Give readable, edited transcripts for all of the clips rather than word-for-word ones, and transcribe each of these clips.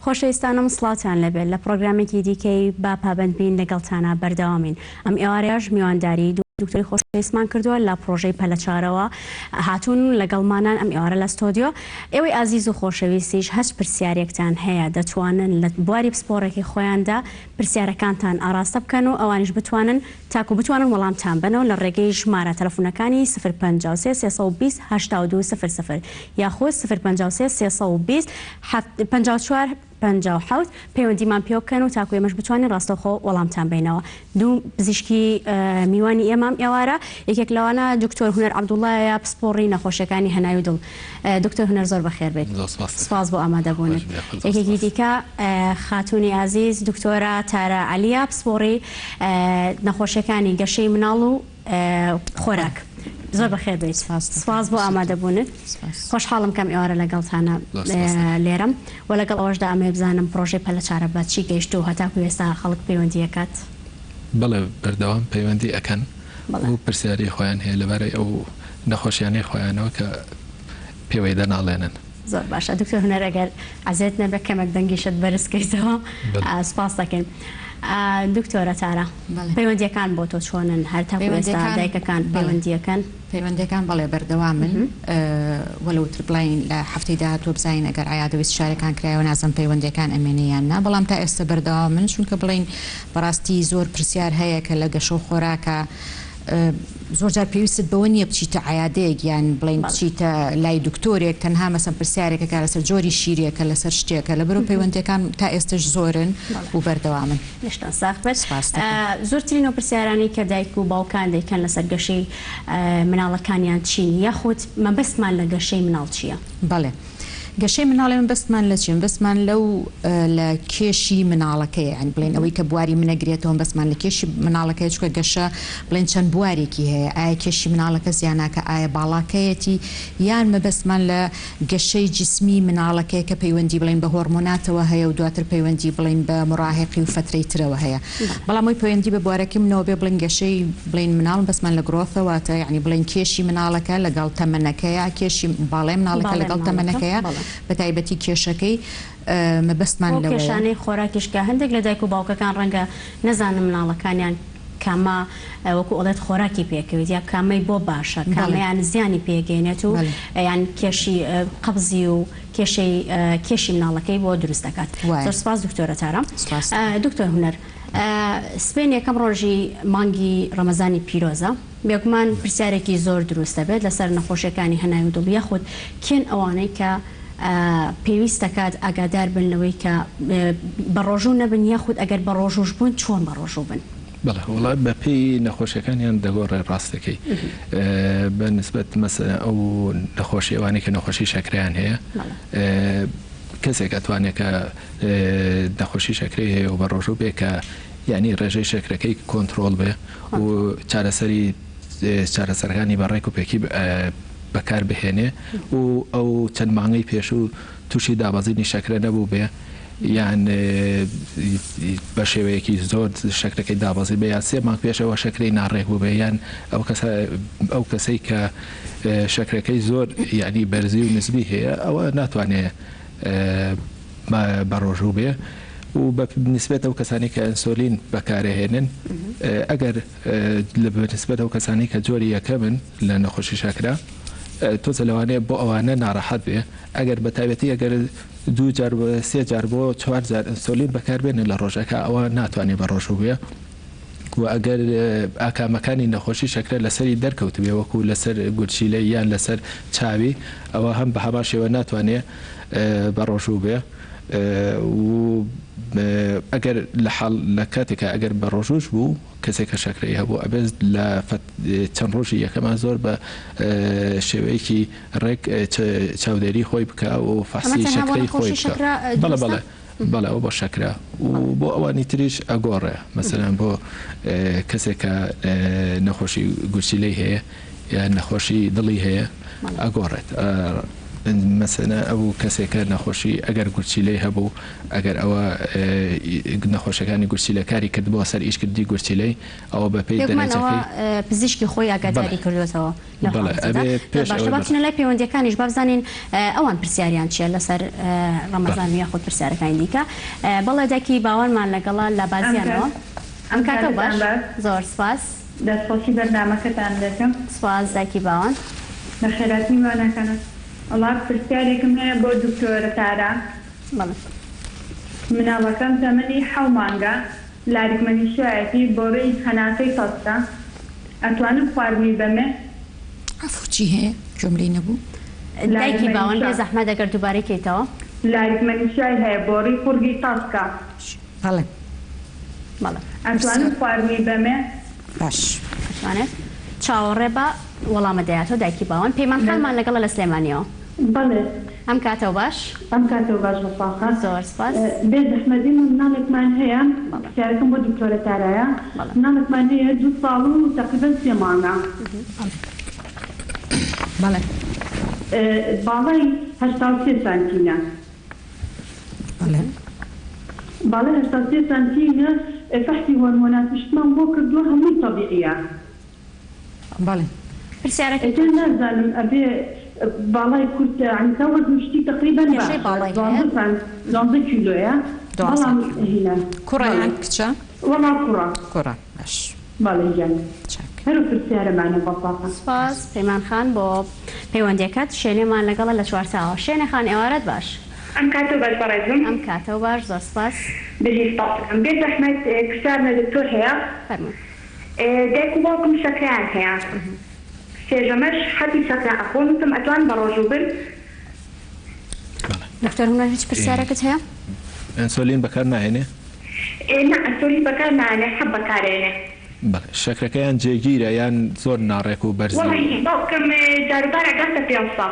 خۆشەویستانم سڵاوتان لێبێت لە پڕۆگرامێکی دیکەی با پابەند بین لەگەڵتانا بەردەوامین ئەم ئێوارەیەش میوانداری دوو دکتۆری خۆشەویستمان کردووە لە پڕۆژەی پەلەچارەوە هاتوون لەگەڵمانان ئەم ئێوارە لە ستۆدیۆ ئێوەی ئازیز و خۆشەویستیش هەچ پرسیارێکتان هەیە دەتوانن لە بواری پسپۆڕێکی خۆیاندا پرسیارەکانتان ئاڕاستە بکەن و ئەوانیش بتوانن تاکو بتوانن وەڵامتان بەنەوە لە ڕێگەی ژمارە تەلەفونەکانی سفر 53 320 82 سفر سفر یاخود سفر 53 320 54 57 پەیوەندیمان پێوە بکەن و تاکو ئێمەش بتوانین ڕاستەوخۆ وەڵامتان بەینەوە. دوو پزیشکی میوانی ئێمە ئەم ئێوارە یەکێک لەوانە دکتۆر هونەر عەبدوڵایە پسپۆڕی نەخۆشیەکانی هەناوی دڵ. دکتۆر هونەر زۆر بەخێر بێیت. زۆر سپاس. سپاس بۆ ئامادەبوونت. خۆش بێ زۆر یەکێکی سپاس. دیکە خاتوونی ئازیز دکتۆرە تارا عەلیە پسپۆڕی نەخۆشیەکانی گەشەی مناڵ و خۆراک. زۆر بەخێر بێیت. سپاس بۆ ئامادەبوونت. خۆشحاڵم کەم ئێوارە لەگەڵتانە لێرەم و لەگەڵ ئەوەشدا ئەمەوێ بزانم پڕۆژەی پەلەچارە بە چی گەیشت و هەتاکو ئێستا خەڵک پەیوەندی ئەکات؟ بەڵێ بەردەوام پەیوەندی ئەکەن و پرسیاری خۆیان هەیە لەبارەی ئەو نەخۆشیانەی خۆیانەوە کە پێوەی دەناڵێنن. زۆر باشە دکتۆر هونەر ئەگەر عەزێت نەبێت کەمێک دەنگیشت بەرز کەیتەوە سوپاست دەکەین. دکتۆرە تارا پەیوەندیەکان بۆ تۆ چۆنن هەر تاکو ئێستا دایکەکان پەیوەندیەکەن؟ پەیوەندیەکان بەڵێ بەردەوامن وەلو تر بڵێین لە هەفتەی داهاتووە بزانین ئەگەر عیادە و ئیستشارەکان کرایەوە نازم پەیوەندیەکان ئەمێنێ یان نا بەڵام تا ئێستا بەردەوامن چونکە بڵێین بەڕاستی زۆر پرسیار هەیە کە لە گەشە و خۆراکە زۆر جار پێویستت بەوە نییە بچیتە عیادەیەک یان بڵێین بچیتە لای دکتۆرێک تەنها مەسەن پرسیارێکەکە لەسەر جۆری شیرێکە لەسەر شتێکە لەبەرو پەیوەندیەکان تا ئێستەش زۆرن و بەردەوامن. لەشتان ساغ بێت. سپاست دەکەم. زۆرترین ئەو پرسیارانەی کە دایک و باوکان دەیکەن لەسەر گەشەی مناڵەکانیان چین یاخود مەبەستمان لە گەشەی مناڵ چییە؟ بەڵێ. گەشەی مناڵ ئێمە مەبەستمان لە چیە؟ مەبەستمان لەو لە کێشی مناڵەکەیە یانی بڵێین ئەوەی کە بواری منەگرێتەوە مەبەستمان لە کێشی مناڵەکەیە چونکە گەشە بڵێین چەند بوارێکی هەیە ئایا کێشی مناڵەکە زیاناکە ئایا باڵاکەیەتی یان مەبەستمان لە گەشەی جیسمی مناڵەکەیە کە پەیوەندی بڵێین بە هۆرمۆناتەوە هەیە و دواتر پەیوەندی بڵێین بە موراهیقی و فەترەی ترەوە هەیە بەڵام ئەوەی پەیوەندی بە بوارەکەی منەوە بێ بڵێین گەشەی بڵێین مناڵ مەبەستمان لە گرۆثە واتە یانی بڵێین کێشی مناڵەکە لەگەڵ تەمەنەکەیا کێشی باڵای مناڵەکە باڵای لەگەڵ مناڵەکە تەمەنەکەیا بەڵێ. بە تایبەتی کێشەکەی مەبەستمان بۆ لەوەیە. کێشانەی خۆراکیش کە هەندێک لە دایک و باوکەکان ڕەنگە نەزانن مناڵەکانیان کامە وەکو ئەڵێت خۆراکی پێکەوێت یا کامەی بۆ باشە بەڵێ. کامەیان زیانی پێگەینێت و بەڵێ. یان کێشی قەبزی و کێشەی کێشی مناڵەکەی بۆ دروست دەکات. وایە. زۆر سپاس دکتۆرە تارا. سپاس دەکەم. دکتۆر هونەر سبەینێ یەکەم ڕۆژی مانگی ڕەمەزانی پیرۆزە بێگومان پرسیارێکی زۆر دروست دەبێت لەسەر نەخۆشیەکانی هەناوی دڵ یاخود کێن ئەوانەی کە پێویست دەکات ئاگادار بن لەوەی کە بەڕۆژوو نەبن یاخود ئەگەر بەڕۆژووش بوون چۆن بەڕۆژوو بن؟ بەڵێ وەڵا بە پێی نەخۆشیەکانیان دەگۆڕێ ڕاستەکەی بە نسبەت مەسەلەن ئەو نەخۆشی ئەوانەی کە نەخۆشی شەکرەیان هەیە کەسێک ئەتوانێت کە نەخۆشی شەکرەی هەیە و بە ڕۆژوو بێ کە یعنی ڕێژەی شەکرەکەی کۆنترۆڵ بێ و چارەسەری چارەسەرەکانی بە ڕێک و پێکی بەکار بهێنێ و ئەو چەند مانگەی پێشوو تووشی دابەزینی شەکرە نەبووبێ یان بە شێوەیەکی زۆر شەکرەکەی دابەزیبێ یان سێ مانگ پێش ئەوە شەکرەی ناڕێک بووبێ یان ئەو کەسە ئەو کەسەی کە شەکرەکەی زۆر یعنی بەرزی و نزمی هەیە ئەوە ناتوانێ بە ڕۆژوو بێ و بە نسبەت ئەو کەسانی کە ئەنسۆلین بەکارەهێنن ئەگەر لە بە نسبەت ئەو کەسانەی کە جۆری یەکەمن لە نەخۆشی شەکرە تۆزە لەوانەیە بۆ ئەوانە ناڕەحەت بێ ئەگەر بە تایبەتی ئەگەر دوو جار سێ جار بۆ چوار جار ئەنسۆلین بەکار بێنن لە ڕۆژەکە ئەوە ناتوانێ بە ڕۆژوو بێ و ئەگەر ئاکامەکانی نەخۆشی شەکرە لەسەری دەرکەوتبێ وەکو لەسەر گورچیلەی یان لەسەر چاوی ئەوە هەم بە هەمان شێوە ناتوانێ بە ڕۆژوو بێ و ئەگەر لە حاڵ لە کاتێکا ئەگەر بە ڕۆژووش بوو کەسێک کە شەکرەی هەبوو ئەبێت لە چەند ڕۆژی یەکەما زۆر بە شێوەیەکی ڕێک چاودێری خۆی بکا و ئەمە فەحسی تەنها بۆ شەکرەی خۆی نەخۆشی بکا شەکرە بەڵێ دروستە؟ بەڵێ بەڵێ ئەوە بۆ شەکرە و بۆ ئەوانی تریش ئەگۆڕێ مەسەلەن بۆ کەسێک کە نەخۆشی گورچیلەی هەیە یان نەخۆشی دڵی هەیە ئەگۆڕێت. مەسەنە ئەو کەسێکە نەخۆشی ئەگەر گورچیلەی هەبوو ئەگەر ئەوە نەخۆشەکانی گورچیلە کاری کردبووە سەر ئیشکردنی گورچیلەی ئەوە بەپێی بێگومان ئەوە دەرەجەکەی پزیشکی خۆی بەڵێ ئاگاداری کردووەتەوە لەو بەڵێ حاڵەتەدا. ئەبێ زۆر پێش باشە ئەوەی با بەڵێ. بچینە لای پەیوەندییەکانیش با بزانین ئەوان پرسیاریان چییە لەسەر بەڵێ. ڕەمەزان و یاخود پرسیارەکانی دیکە. بەڵێ دایکی باوانمان لەگەڵە لە ئەم بازیانەوە. کات ئەم ئەم کاتەو کاتەتان باش باش. زۆر سپاس. دەستخۆشی بەرنامەکەتان دەکەم. سپاس دایکی باوان. بەخێرهاتنی میوانەکانت. وەڵا پرسیارێکم هەیە بۆ دکتۆرە تارا. بەڵێ. مناڵەکەم تەمەنی حەو مانگە لارک مەنیشایەتی بۆڕی هەناسەی تەسکە ئەتوانم خواردنی بەمێ؟ عەفو چی هەیە گوێم لێی نەبوو. لارک دایکی باوان مەنیشا. بێ زەحمەت ئەگەر دووبارەی کەیتەوە. لارک مەنیشای هەیە بۆڕی قوڕگی تەسکە. بەڵێ. بەڵێ. ئەتوانم خواردنی بەمێ؟ باش. ئەتوانێت. چاوەڕێ بە وەڵامە دەیاتەوە دایکی باوان. پەیمان خانمان لەگەڵە لە سلێمانیەوە. بەڵێ. ئەم کاتەو باش. ئەم کاتەو باش بەخوا خان. زۆر سپاس. بێ زەحمەت ئێمە مناڵێکمان هەیە بەڵێ. پرسیارەکەم بۆ دکتۆرە تارایە بەڵێ. مناڵێکمان هەیە دوو ساڵ و تەقریبەن سێ مانگە. بەڵێ. بەڵێ. باڵای 83 سانتینە. بەڵێ. باڵای 83 سانتینە فەحسی هۆرمۆنات و شتمان بۆ کردووە هەمووی تەبیعیە. بەڵێ. پرسیارەکەی ئیتر تۆ چیە؟ نازانم ئەبێ باڵای کورتە یانی تا وەزن و شتی تەقریبەن کێشەی باشە باڵای هەیە؟ 12 سان 12 کیلۆیە 12 بەڵام کیلۆ. هینە کوڕە بەڵێ یان کچە؟ وەڵا کوڕە. کوڕە باش. بەڵێ گیان چاک. هەر ئەو پرسیارەمانە بەساقە. سپاس پەیمان خان بۆ پەیوەندیەکەت شێنێمان لەگەڵە لە چوارتاوە شێنێ خان ئێوارەت باش. ئەم کاتەو باش بەڕێزم. ئەم کاتەو باش زۆر سپاس. بژی سپاستەکەم بێ زەحمەت پرسیارم لە دکتۆر هەیە. فەرموو. دایک و باوکم شەکرەیان هەیە سێ ژەمەش حەبی شەکرە ئەخۆن وتم ئەتوان بەڕۆژوو بن؟ بەڵێ. دکتۆر هونەر هیچ پرسیارێکت هەیە؟ ئەنسۆلین بەکار ناهێنێ؟ ئێ نا ئەنسۆلین بەکار نایەنێ حەب بەکارێنێ. بەڵێ شەکرەکەیان جێگیرە یان زۆر ناڕێک و بەرزی؟ وەڵاهی باوکم جاروبار ئەگاتە پێنسە.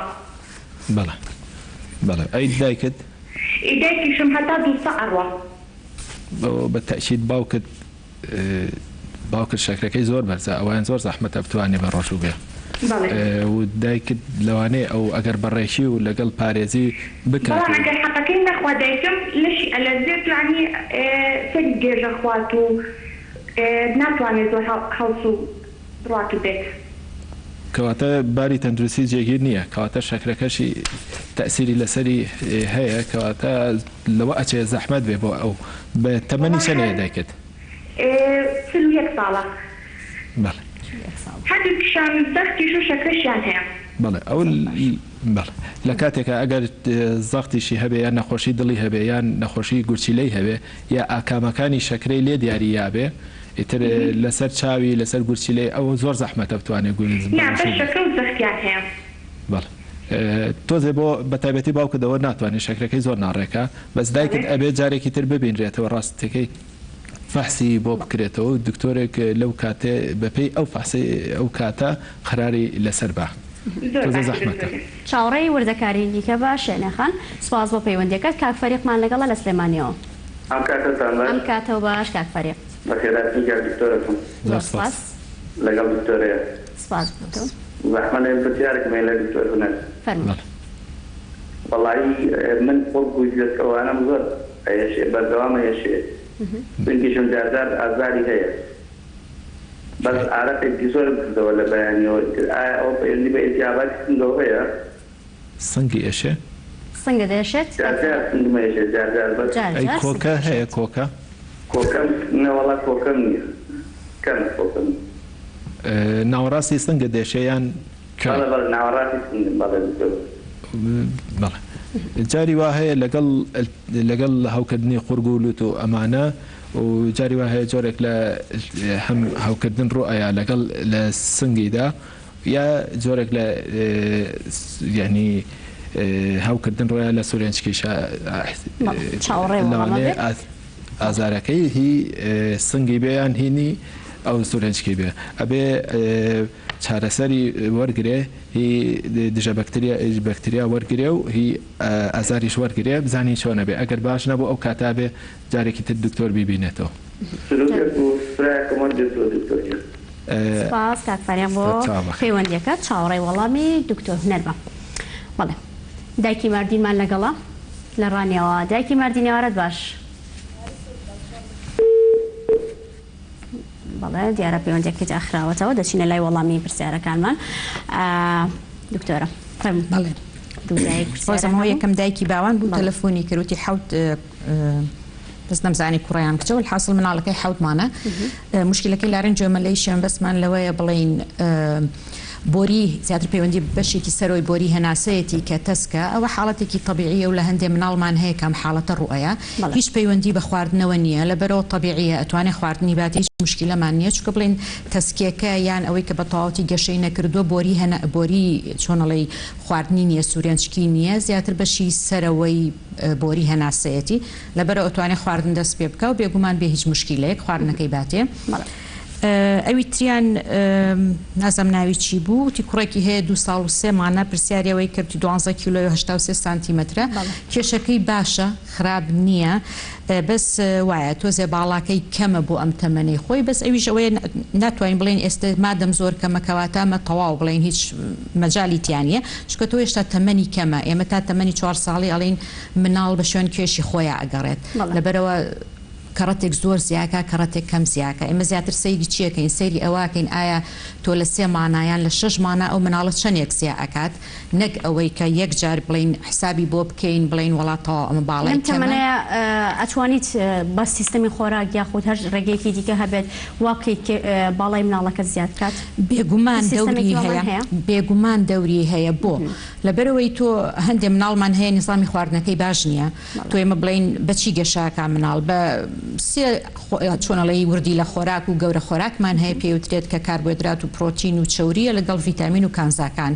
بەڵێ بەڵێ ئەی دایکت؟ ئی دایکیشم هەتا دووسە ئەڕوا. بە تەئکید باوکت باوکت شەکرەکەی زۆر بەرزە ئەویان زۆر زەحمەتە بتوانێ بە ڕۆژوو بێ و دایکت لەوانەیە ئەو ئەگەر بەڕێکی و لەگەڵ پارێزی بکات بەڵام ئەگەر حەقەکەی نەخوا دایکم لەشی ئەلەرزێت یەعنی سەری گێژە خوات و ناتوانێت زۆر هەڵس و بڕوات و بێت. کەواتە باری تەندروستی جێگیر نییە کەواتە شەکرەکەشی تەئسیری لەسەری هەیە کەواتە لەوە ئەچێ زەحمەت بێ بۆ ئەو بە تەمەنی وەڵا چەنەیە هەر دایکت؟ 41 ساڵە. بەڵێ. 41 ساڵ. هەردووکیشان زەختیش و شەکرەشیان هەیە. بەڵێ ئەو بەڵێ لە کاتێکا ئەگەر زەختیشی هەبێ یان نەخۆشی دڵی هەبێ یان نەخۆشی گورچیلەی هەبێ یا ئاکامەکانی شەکرەی لێ دیاری یابێ ئیتر لەسەر چاوی لەسەر گورچیلەی ئەو زۆر زەحمەتە بتوانێ گورز نا بەس بەڕۆژوو بێ. شەکرە و زەختیان هەیە. بەڵێ تۆزێ بۆ بەتایبەتی باوکت ئەوە ناتوانێ شەکرەکەی زۆر ناڕێکە بەس دایکت بەڵێ. ئەبێ جارێکی تر ببینرێتەوە ڕاستەکەی فەحسی بۆ بکرێتەوە و دکتۆرێک لەو کاتێ بەپێی ئەو فەحسەی ئەو کاتە قەراری لەسەر با. زۆر تۆزێ باشە زەحمەتە. دکتۆر گیان. چاوەڕێی وردەکاری دیکە بە شێنێ خان. سوپاس بۆ پەیوەندیەکەت. کاک فەریقمان لەگەڵە لە سلێمانیەوە. ئەم کاتەتان باش. ئەم کاتەو باش کاک فەریق. بەخێرهاتنی کاک دکتۆرەکەم. زۆر زۆر سوپاس. سوپاس. لەگەڵ دکتۆرەیە. سوپاس بۆ تۆ. زەحمەت نەبێ پرسیارێکم هەیە لە دکتۆر هونەر. فەرموو. بەڵێ. وەڵایی من قوڕگ و گوێچکە وانەم زۆر ئەیەشێ بەردەوام ئەیەشێ سنگیشم جارجار ئازاری هەیە بەس ئارەقێکی زۆرم کردەوە لە بەیانیەوە ئیتر ئایا ئەوە پەیوەندی بە ئیلتیهاباتی سنگەوە هەیە؟ سنگی ئێشێ؟ سنگت ئێشێت؟ جارجار سنگم ئێشێ جارجار بەس. جار ئەی جار سنگت کۆکە هەیە ئێشێت. کۆکە؟ کۆکەم نەوەڵا کۆکەم نیە کەمە کۆکەم. ناوەڕاستی سنگت دێشێ یان کوێ؟ بەڵێ بەڵێ ناوەڕاستی سنگم بەڵێ دکتۆر. بەڵێ جاری وا هەیە لەگەڵ لەگەڵ هەوکردنی قورگ و لوت و ئەمانە و جاری وا هەیە جۆرێک لە هەم هەوکردن ڕوو ئەیا لەگەڵ لە سنگیدا یا جۆرێک لە یعنی هەوکردن ڕۆیە لە سورێنچکیشا چاوەڕێ وەڵامە لەوانەیە بێت. ئازارەکەی هی سنگی بێ یان هینی ئەو سورێنچکی بێ ئەبێ چارەسەری وەرگرێ هی دژە بەکتریا بەکتریا وەرگرێ و هی ئازاریش وەرگرێ بزانین چۆنە بێ ئەگەر باش نەبوو ئەو کاتە بێ جارێکی تر دکتۆر بیبینێتەوە. سروودێک و سپرایەکم وەرگرتووە دکتۆر گیان. سپاس کاک فەریق بۆ سەرچاو بەخێر. پەیوەندیەکەت چاوەڕێی وەڵامی دکتۆر هونەر بە. بەڵێ. دایکی ماردینمان لەگەڵە لە ڕانیەوە. دایکی ماردین ئێوارەت باش. بەڵێ دیارە پەیوەندیەکەی داخراوەتەوە دەچینە لای وەڵامی پرسیارەکانمان دکتۆرە فەرموو. بەڵێ دوو دایک پرسیارە ڕۆزەمەوە یەکەم دایکی باوان بوو تەلەفۆنی کرد وتی حەوت بەس نەمزانی کوڕە یان کچە وەلحاسڵ مناڵەکەی حەوت مانە موشکیلەکەی لارنجۆ مەلەیشیان بەسمان لەوەیە بڵێین بۆری زیاتر پەیوەندی بە بەشێکی سەرەوەی بۆری هەناسەیەتی کە تەسکە ئەوە حاڵەتێکی تەبیعیە و لە هەندێ مناڵمان هەیە کە ئەم حاڵەتە ڕوئەیا هیچ پەیوەندی بە خواردنەوە نیە لەبەرئەوە تەبیعیە ئەتوانێ خواردنی بات هیچ موشکیلەمان نیە چونکە بڵێین تەسکێکە یان ئەوەی کە بە تەواوەتی گەشەی نەکردوە بۆری هەنا بۆری چۆن ئەڵێی خواردنی نیە سورێنچکی نیە زیاتر بەشی سەرەوەی بۆری هەناسەیەتی لەبەرئەوە ئەتوانێ خواردن دەست پێ بکا و بێگومان بێ هیچ موشکیلەیەک خواردنەکەی باتێ. ئەوی تریان نازانم ناوی چی بوو وتی کوڕێکی هەیە دوو ساڵ و سێ مانە پرسیاری ئەوەی کرد دوانزە کیلۆی و 83 سانتیمەترە کێشەکەی باشە خراپ نییە بەس وایە تۆزێ باڵاکەی کەمە بۆ ئەم تەمەنەی خۆی بەس ئەویش ئەوەیە ناتوانین بڵێین ئێستە مادەم زۆر کەمە کەواتە ئەمە تەواو بڵێین هیچ مەجالی تیا نییە چونکە تۆ هێشتا تەمەنی کەمە ئێمە تا تەمەنی چوار ساڵی ئەڵێین مناڵ بە شوێن کێشی خۆیا ئەگەڕێت لەبەرئەوە کەڕەتێک زۆر زیاکا کەڕەتێک کەم زیاکا ئێمە زیاتر سەیری چی ئەکەین سەیری ئەوە ئەکەین ئایا تۆ لە سێ مانا یان لە شەش مانا ئەو مناڵە چەنێک زیا ئەکات نەک ئەوەی کە یەک جار بڵێین حسابی بۆ بکەین بڵێین وەڵا تەواو ئەمە باڵای لەم کەمە. تەمەنەیا ئەتوانیت بە سیستەمی خۆراک یاخود هەر ڕێگەیەکی دیکە هەبێت وا بکەیت کە باڵای مناڵەکەت زیاد بکات؟ بێگومان هیچ دەوری سیستەمێکی وامان هەیە هەیە؟ بێگومان دەوری هەیە بۆ؟ لەبەرئەوەی تۆ هەندێ مناڵمان هەیە نیزامی خواردنەکەی باش نیە تۆ ئێمە بڵێین بە چی گەشە ئەکا مناڵ بە سێ چۆن ئەڵێی وردیلە خۆراک و گەورە خۆراکمان هەیە پێی وترێت کە کاربۆهێدرات و پرۆتین و چەوریە لەگەڵ ڤیتامین و کانزاکان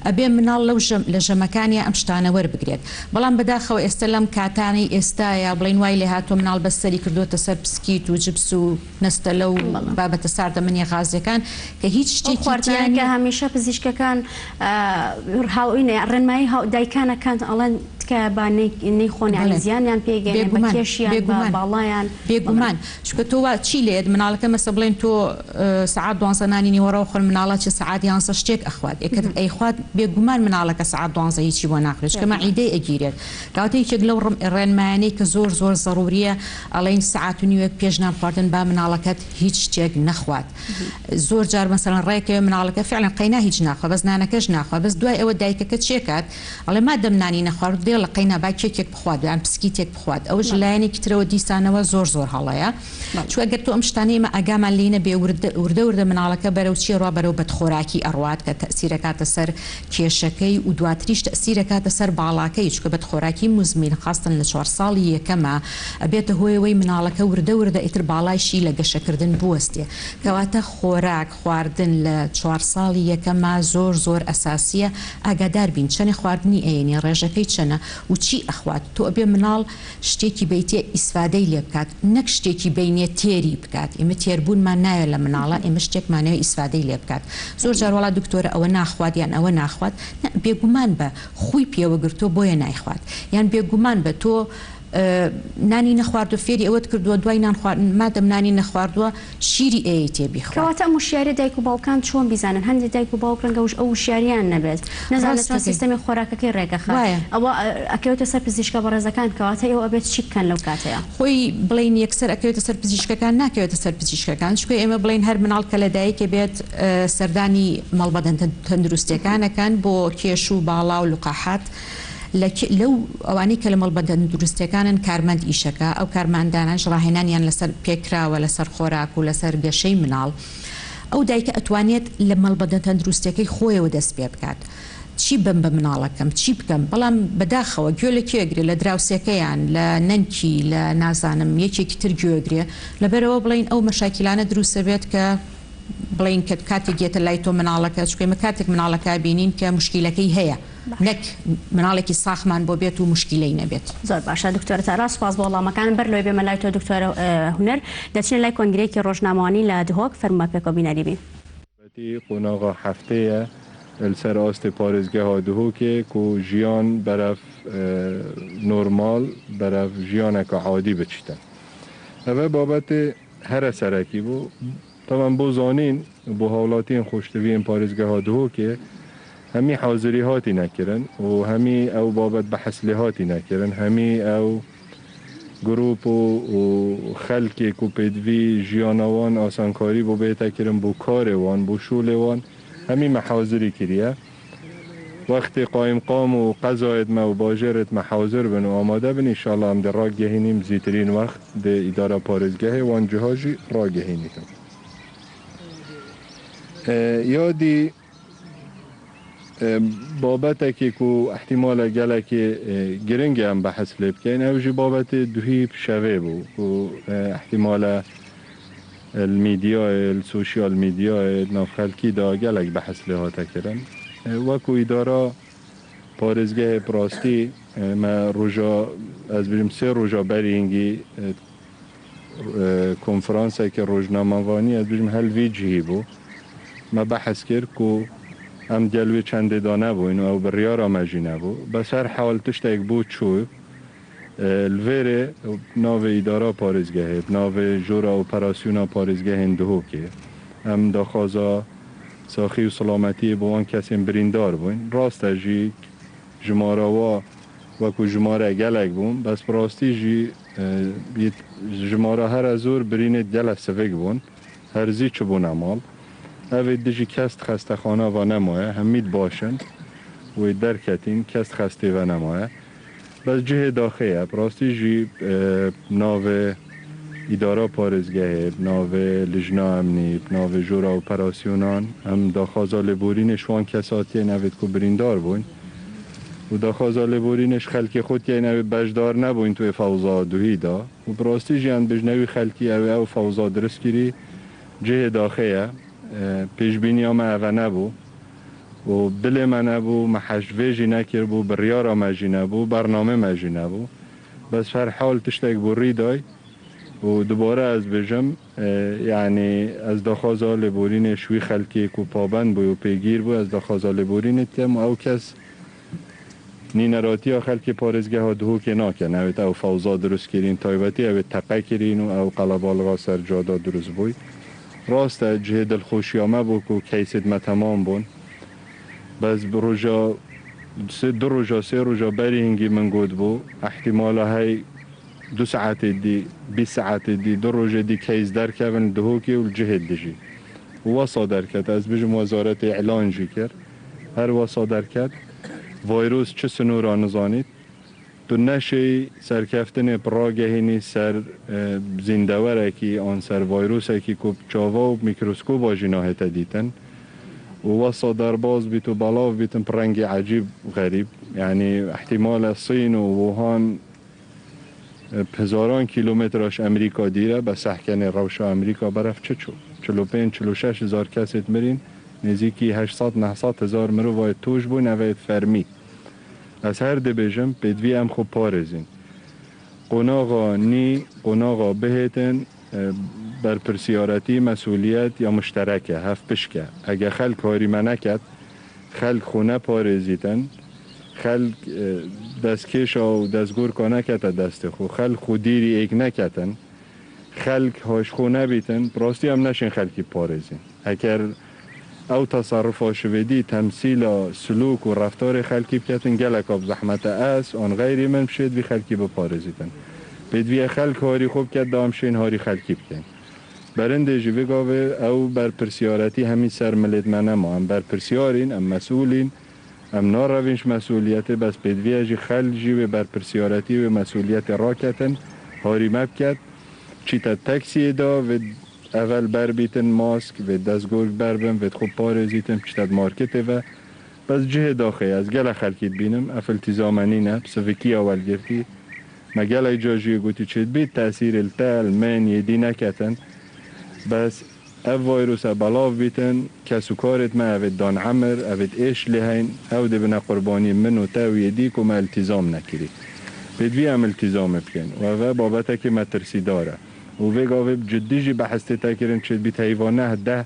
ئەبێ مناڵ لەو ژەم لە ژەمەکانیا ئەم شتانە وەربگرێت بەڵام بەداخەوە ئێستە لەم کاتانەی ئێستایا بڵێین وای لێهاتوە مناڵ بەس سەری کردۆتە سەر پسکیت و جپس و نەستەلە و بابەتە ساردەمەنیە غازیەکان کە هیچ ئەو شتێکی تیا خواردنانەی کە نیە. هەمیشە پزیشکەکان ڕێنمایی دایکان ئەکەن ئەڵێن تکایە با نەیخۆن یانی بەڵێ زیانیان پێ گەیەنێ بە بێگومان کێشیان بە بێگومان باڵایان بەڵێ. بێگومان چونکە تۆ وا چی لێت مناڵەکە مەسە بڵێن تۆ سەعات دوانزە نانی نیوەڕۆ خۆن مناڵە چێ سەعات یانزە شتێک ئەخوات ئێ کە ئەیخوات بێگومان مناڵەکە سەعات دوانزە هیچی بۆ ناخورێت چونکە بێگومان. مەعیدەی ئەگیرێت کەواتە یەکێک لەو ڕێنمایانەی کە زۆر زۆر زەروریە ئەڵێین سەعات و نیوێک پێش نان خواردن با مناڵەکەت هیچ شتێک نەخوات زۆر جار مەسەلەن ڕێکەوێ مناڵەکە فعلەن قەینا هیچ ناخوا بەس نانەکەش ناخوا بەس دوای ئەوە دایکەکە چێکات ئەڵێ مادەم نانی نەخوارد دێڵە قەینا با کێکێک بخوات یان پسکیتێک بخوات ئەوەش لایەنێکی ترەوە دیسانەوە زۆر زۆر هەڵەیە چونکە ئەگەر تۆ ئەم شتانەی ئێمە ئاگامان لێی نەبێ وردە وردە وردە مناڵەکە بەرەو چی ئەڕوا بەرەو بەدخۆراکی ئەڕوات کە تەئسیر ئەکاتە سەر کێشەکەی و دواتریش تەئسیر ئەکاتە سەر باڵاکەی چونکە بەدخۆراکی موزمین خاستن لە چوار ساڵی یەکەما ئەبێتە هۆی ئەوەی مناڵەکە وردە وردە ئیتر باڵایشی لە گەشەکردن بوەستێ کەواتە خۆراک خواردن لە چوار ساڵی یەکەما زۆر زۆر ئەساسیە ئاگادار بین چەنێ خواردنی ئەیەنێ ڕێژەکەی چەنە و چی ئەخوات تۆ ئەبێ مناڵ شتێکی بەیتێ ئیسفادەی لێ بکات نەک شتێکی بەینێ تێری بکات ئێمە تێربوونمان ناوێ لە مناڵە ئێمە شتێکمانەوێ ئیسفادەی لێ بکات زۆر جار وەڵا دکتۆرە ئەوە ناخوات یان ئەوە ناخوات نا بێگومان بە خووی پێوە گرتووە بۆیە نایخوات یان بێگومان بە تۆ نانی نەخواردوە فێری ئەوەت کردوە دوای نان خواردن مادەم نانی نەخواردوە شیری ئەیەیتێ بیخوات. کەواتە ئەم وشیاریە دایک و باوکان چۆن بیزانن هەندێ دایک و باوک ڕەنگە ئەو وشیاریەیان نەبێت نەزانێت چۆن ڕاستەکەی سیستەمی خۆراکەکەی ڕێکەخات وایە. ئەوە ئەکەوێتە سەر پزیشکە بەڕێزەکان کەواتە ئێوە ئەبێت چی بکەن لەو کاتەیا؟ خۆی بڵێین یەکسەر ئەکەوێتە سەر پزیشکەکان ناکەوێتە سەر پزیشکەکان چونکە ئێمە بڵێین هەر مناڵ کە لەدایک ئەبێت سەردانی مەڵبەدە تەندروستیەکان ئەکەن بۆ کێش و باڵا و لوقاحات لە لەو ئەوانەی کە لە مەڵبەندە تەندروستیەکانن کارمەند ئیشەکە ئەو کارمەندانەش ڕاهێنانیان لەسەر پێکراوە لەسەر خۆراک و لەسەر گەشەی مناڵ ئەو دایکە ئەتوانێت لە مەڵبەندە تەندروستیەکەی خۆیەوە دەست پێ بکات چی بەم بە مناڵەکەم چی بکەم بەڵام بەداخەوە گوێ لە کێ ئەگرێ لە دراوسێکەیان لە نەنکی لە نازانم یەکێکی تر گوێ ئەگرێ لەبەرئەوە بڵێین ئەو مەشاکیلانە دروست ئەبێت کە بڵێین کە کاتێک یەتە لای تۆ مناڵەکە چونکە ئێمە کاتێک مناڵەکە ئەبینین کە موشکیلەکەی هەیە نەک مناڵێکی ساخمان بۆ بێت و موشکیلەی نەبێت. زۆر باشە دکتۆرە تارا سوپاس بۆ وەڵامەکانت بەر لەوەی بێمە لای تۆ دکتۆرە هونەر دەچینە لای کۆنگرەیەکی ڕۆژنامەوانی لە دهۆک فەرموو با پێکەوە بینەری بین. بابەتی قۆناغا هەفتەیە لەسەر ئاستی پارێزگەها دهۆکێ کو ژیان بەرەف نۆرماڵ بەرەف ژیانەکە عادی بچیتن ئەڤە بابەتێ هەرە سەرەکی بوو. تەبعەن بۆ زانین بۆ هاوڵاتیێن خۆشتەویێن پارێزگەها دهۆکێ. هەمی حازری هاتینە کرن و هەمی ئەو بابەت بەحس لێ هاتینە کرن، هەمی ئەو گروپ و خەلکێ کو پێدڤی ژیانا وان ئاسانکاری بۆ بێتە کرن بۆ کارێ وان بۆ شۆلێ وان هەمی مە حازری کریە. وەختێ قایمقام و قەزاێت مە و باژێرێت مە حازر بن و ئامادە بن ئیشاڵا ئەم دێ ڕاگەهینیم زیترین وەخت دێ ئیدارە پارێزگەهێ وان جیها ژی ڕاگەهینیتن. یادی بابەتەکی کو ئیحتیمالە گەلەکی گرنگە ئەم بەحس لێ بکەین ئەو ژی بابەتێ دوهی شەڤێ بوو کو ئیحتیمالە میدیای سوشیال میدیای ناو خەلکی دا گەلەک بەحس لێ هاتە کرن وەکو ئیدارا پارێزگەهێ پراستی مە ڕۆژا ئەز بژم سێ ڕۆژا بەری هینگی کۆنفرانسێکی ڕۆژنامەڤانی ئەز بژم هەل ڤی جهی بوو مە بەحس کرد کو ئەم گەل وێ چەندێ دا نەبووین و ئەو بڕیارا مە ژی نەبوو بەس هەر حاڵ تشتێک بوو چوو لڤێرێ ناڤێ ئیدارا پارێزگەهێ بناڤێ ژۆرا ئۆپەراسیۆنا پارێزگەهێن دهۆکێ ئەم داخوازا ساخی و سڵامەتیێ بۆ وان کەسێن بریندار بووین ڕاستە ژی ژمارا وا وەکو ژمارە گەلەک بوون بەس بڕاستی ژی ژمارە هەرە زۆر برینێت گەلە سڤک بوون هەرزی چبوونە ماڵ ئەڤێ دژی کەس خەستەخانە ڤە نەمایە هەمیت باشن وێ دەرکەتین کەس خەستێ ڤە نەمایە بەس جهێ داخێیە بڕاستی ژی بناڤێ ئیدارا پارێزگەهێ بناڤێ لجنا ئەمنی بناڤێ ژۆرا ئۆپەراسیۆنان ئەم داخوازا لێبۆرینێ ش وان کەسا تیەین ئەڤێت کو بریندار بووین و داخوازا لێبۆرینێ ش خەلکێ خۆ تیەین ئەوێ بەشدار نەبووین توێ فەوزا دوهی دا و بڕاستی ژی ئەم بژنەوی خەلکی ئەوێ ئەو فەوزا درست کری جهێ داخێیە پێشبینیا مە ئەڤە نەبوو و دلێ مە نەبوو مە حەشد ڤێ ژی نەکردبوو بڕیارا مە ژی نەبوو بەرنامێ مە ژی نەبوو بەس هەر حاڵ تشتێک بوو ڕی دای و دوبارە ئەز بێژم یەعنی ئەز داخوازا لێبۆرینێ شوی خەلکێ کو پابەند بوی و پێگیر بوی ئەز داخوازا لێبۆرینێ تکەم و ئەو کەس نینەراتیا خەلکێ پارێزگەها دهۆکێ ناکەن ئەوێت ئەو فەوزا دروست کرین تایبەتی ئەوێت تەقە کرین و ئەو قەڵەباڵغا سەر جادا دروست بوی ڕاستە جهێ دڵخۆشیا مە بوو کو کەیسێت مە تەمام بوون بەس ڕۆژا سێ دو ڕۆژا سێ ڕۆژا بەری هینگی من گۆت بوو ئیحتیمالە هەی دو سەعاتێ دی 20 سەعاتێ دی دو ڕۆژێ دی کەیس دەرکەڤن دهۆکێ و جهێت دژی و وەسا دەرکەت ئەز بژم وەزارەتێ ئیعلان ژی کرد هەر وەسا دەرکەت ڤایرۆس چ سنوورا نزانیت تو نەشێی سەرکەفتنێ ڕاگەهینی سەر زیندەوەرەکی ئان سەر ڤایرۆسەکی کو چاڤا و میکرۆسکۆبا ژی ناهێتە دیتن و وەسا دەرباز بیت و بەڵاو بیتن پڕەنگی عەجیب غەریب یەعنی ئیحتیمالە سین و ووهان هەزاران کیلۆمەترش ئەمریکا دیرە بە سەحکەنێ ڕەوشا ئەمریکا بەرەف چ چوو 45 46 هەزار کەسێت مرین نزیکی 800 900 هەزار مرۆڤای توش بوون ئەڤێت فەرمی ئەز هەر دبێژم پێدڤی ئەم خۆ پارێزین قۆناغا نی قۆناغا بهێتن بەرپرسیارەتی مەسئولیەت یا مشتەرەکە هەف پشکە ئەگە خەلک هاری مە نەکەت خەلک خۆ نەپارێزیتن خەلک دەستکێشا و دەستگۆرکا نەکەتە دەستی خۆ خەلک خۆ دیری ئێک نەکەتن خەلک هاش خۆ نەبیتن ڕاستی ئەم نەشین خەلکی پارێزین ئەگەر ئەو تەسەڕوفا شڤێدی تەمسیلا سلوک و ڕەفتاری خەلکی بکەتن گەلەکا بزەحمەتە ئەس ئان غەیری من بشێت بی خەلکی بپارێزیتن پێدڤیە خەلک هاری خۆ بکەت دام شین هاری خەلکی بکەین بەرندێژی ڤێگاڤێ ئەو بەرپرسیارەتی هەمی سەر ملێت مە نەما ئەم بەرپرسیارین ئەم مەسئولین ئەم ناڕەڤینش مەسئولیەتێ بەس پێدڤیە ژی خەلک ژی وێ بەرپرسیارەتی وێ مەسئولیەتێ ڕاکەتن هاری مە بکەت چیتە تەکسیێ دا ڤێ ئەڤەل بەر بیتن ماسک ڤێ دەستگۆرگ بەر بن ڤێت خۆ پارێزیتن بچتە مارکێتێ ڤە بەس جهێ داخێ ئەز گەلە خەلکیت بینم ئەف التزامە نینە بسڤکییا وەلگرتی مە گەلەک جا ژیێ گوتی چێت بیت تەئسیر التە المن یێدی نەکەتن بەس ئەف ڤایرۆسە بەڵاڤ بیتن کەس و کارێت مە ئەڤێت دان عەمر ئەڤێت ئێش لێ هەین ئەو دێ بنە قوربانی من و تە و یێدی کو مە التزام نەکری پێدڤی ئەم التزامێ بکەین و ئەڤە بابەتەکی مەترسیدارە و ڤێ گاڤێ جدی ژی بەحس تێتە کرن چێت بیت هەیڤا نەه دە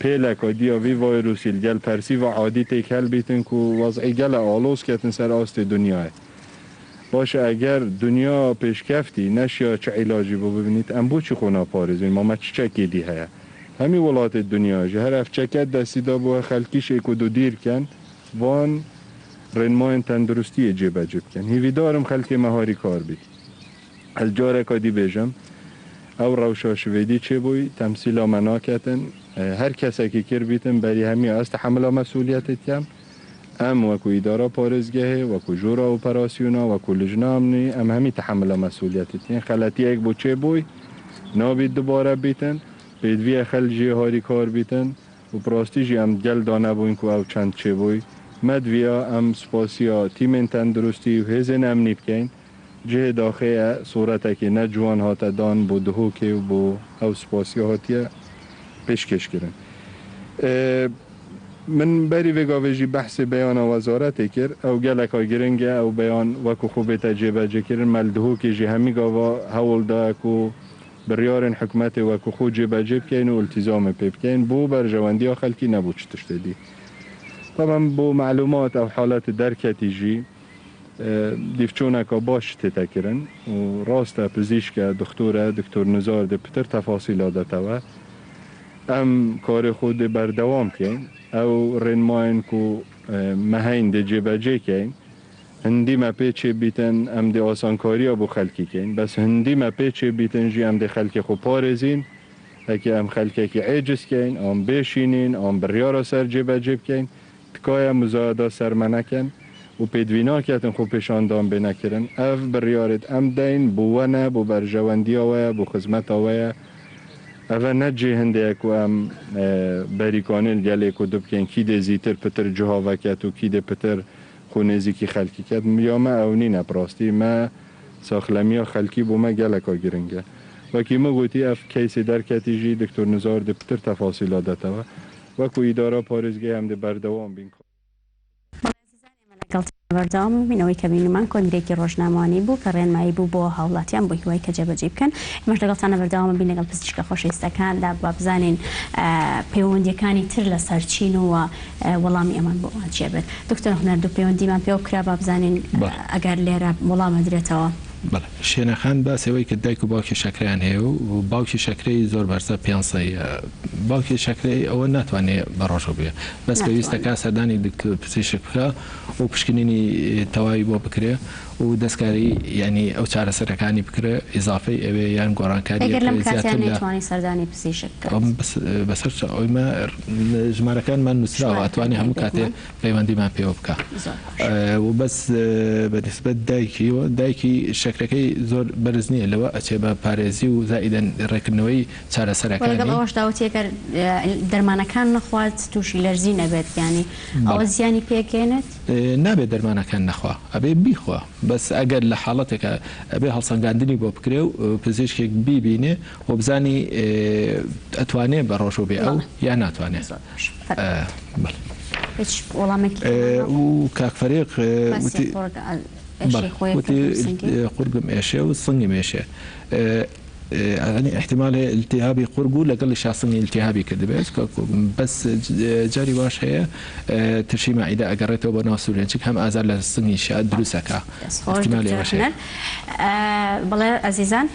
پێلەکا دیا ڤی ڤایرۆسی لگەل پەرسیڤا عادی تێکهەل بیتن کو وەزعی گەلە ئاڵۆز کەتن سەر ئاستێ دنیایێ باشە ئەگەر دنیا پێشکەفتی نەشیا چ عیلاجی بۆ ببینیت ئەم بۆچی خۆ ناپارێزین ما مە چ چەکێ دی هەیە؟ هەمی وڵاتێ دنیا ژی هەر ئەف چەکە دەستی دا بووە خەلکیش ئێک و دو دیر کەن ڤان ڕێنمایێن تەندروستیێ جێ بەجێ بکەن. هیڤیدارم خەلکێ مە هاری کار بیت. ئەز جارەکا دی بێژم ئەو ڕەوشا شڤێدی چێ بووی تەمسیلا مە ناکەتن. هەر کەسەکی کر بیتن بەری هەمیە ئەز تەحەمولا مەسئولیەتێ کەم. ئەم وەکو ئیدارا پارێزگەهێ، وەکو ژورا ئۆپەراسیۆنا، وەکو لجنە ئەمنی ئەم هەمی تەحەمولا مەسئولیەتێ کەین. خەلەتیەک بۆ چێ بووی نابیت دوبارە بیتن. پێدڤیە خەل ژێ هاری کار بیتن و پراستی ژی ئەم گەل دا نەبووین کو ئەو چەند چێ بووی. مەدڤیە ئەم سوپاسیا تیمێن تەندروستی و هێزێن ئەمنی بکەین. جهێ داخێیە سورەتەکێ نە جوان هاتە دان بۆ دهۆکێ و بۆ ئەو سوپاسیا هاتیە پێشکێش کرن. من بەری ڤێ گاڤێ ژی بەحسێ بەیانا وەزارەتێ کرد. ئەو گەلەکا گرنگە ئەو بەیان وەکو خۆ بێتە جێبەجێ کرن. مە لدهۆکێ ژی هەمی گاڤا هەوڵ دایە کو بڕیارێن حکومەتێ وەکو خۆ جێبەجێ بکەین و ئیلتیزامێ پێ بکەین بۆ بەرژەوەندیا خەلکی نە بۆ چ تشتێ دی. تەبعەن بۆ مەعلومات ئەو حالەتێ دەرکەتی ژی دیفچۆنەکا باش تێتە کرن و ڕاستە پزیشکە دختۆرە دکتۆر نزار دێ پتر تەفاسیلا دەتەوە ئەم کارێ خۆ دێ بەردەوام کەین ئەو ڕێنمایێن کو مە هەین دێ جێبەجێ کەین هندی مە پێ چێ بیتن ئەم دێ ئاسانکاریا بۆ خەلکی کەین بەس هندی مە پێ چێ بیتن ژی ئەم دێ خەلکێ خۆ پارێزین هەکێ ئەم خەلکەکی عێجز کەین ئان بێشینین ئان بڕیارا سەر جێبەجێ بکەین تکایە مزایەدە سەر مە نەکەن و پێدوی ناکەتن خۆپێشاندان بێ نەکرن ئەڤ بڕیارێت ئەم دەین بۆ وەنە بۆ بەرژەوەندیا وەیە بۆ خزمەتا وەیە ئەڤە نە جێ هندەیە کو ئەم بەریکانێل گەلێ کو دو بکەین کی دێ زیتر پتر جوها ڤەکەت و کی دێ پتر خۆ نێزیکی خەلکی کەت یا مە ئەو نینە پراستی مە ساخلەمیا خەلکی بۆ مە گەلەکا گرنگە وەکی مە گۆتی ئەڤ کەیسێ دەرکەتی ژی دکتۆر نزار دێ پتر تەفاسیلا دەتەوە وەکو ئیدارە پارێزگەی ئەم دێ بەردەوام بین. بەڵێ ئازیزان ئێمە لەگەڵتان بەردەوام بین ئەوەی کە بینیمان کۆنگرەیەکی ڕۆژنامەوانی بوو کە ڕێنمایی بوو بۆ هاوڵاتیان بۆ هیوای کە جێبەجێی بکەن ئێمەش لەگەڵتانە بەردەوام بین لەگەڵ پزیشکە خۆشەویستەکاندا با بزانین پەیوەندیەکانی تر لەسەر چین و وەڵامی ئەمان بۆ ئەوان چیە بێت دکتۆر هونەر دوو پەیوەندیمان پێوە کرا با بزانین ئەگەر لێرە وەڵام ئەدرێتەوە. بەڵێ شێنە خان باسی ئەوەی کرد دایک و باوکی شەکرەیان هەیە و باوکی شەکرەی زۆر بەرزە پێنسەی باوکی شەکرەی ئەوە ناتوانێ بە ڕۆژوو بێ بەس پێویستە ناتوانێ. کا سەردانی دکتۆر پزیشک بکا و پشکنینی تەواوی بۆ بکرێ و دەستکاری یانی ئەو چارەسەرەکانی بکرێ ئیزافەی ئەوێ یان گۆڕانکاریەک ئەگەر لەم کاتەیا زیاتر لە نەیتوانی سەردانی پزیشک بکات. بەسەر چاو ئێمە ژمارەکانمان نووسراوە ژمارەکان ئەتوانێ هەیە هەموو کاتێ بێگومان. پەیوەندیمان پێوە بکا. زۆر باشە. و بەس بە نیسبەت دایکیەوە دایکی شەکرەکەی زۆر بەرز نیە لەوە ئەچێ بە پارێزی و زائیدەن ڕێکردنەوەی وە لەگەڵ چارەسەرەکانی. ئەوەشدا وتی ئەگەر دەرمانەکان نەخوات توشی لەرزین ئەبێت یانی ئەوە بەڵێ. زیانی پێگەیەنێت؟ نابێ دەرمانەکان نەخوا ئەبێ بیخوا بەس ئەگەر لە حاڵەتێکا ئەبێ هەڵسەنگاندنی بۆ بکرێ و پزیشکێک بیبینێ و بزانی ئەتوانێ بە ڕۆژوو بێ ئەو بەڵێ. یا ناتوانێ. زۆر باشە فەرموو. بەڵێ. هیچ وەڵامێکی ترمان مابوو؟ و کاک فەریق باسی وتی قوڕگ ئێشەی بەڵێ خۆی وتی کرد و سنگی؟ قورگم ئێشێ و سنگم ئێشێ یانی ئیحتیمال هەیە ئیلتیهابی قورگ و لەگەڵیشا سنگی ئیلتیهابی کردبێت بەس جاری واش هەیە ترشی مەعیدە ئەگەڕێتەوە بۆ ناو سورێنچک هەم ئازار لە سنگیشا دروست ئەکا دەست خۆش ئیحتیمالی دکتۆر ئەوەش هەیە. هونەر بەڵێ ئەزیزان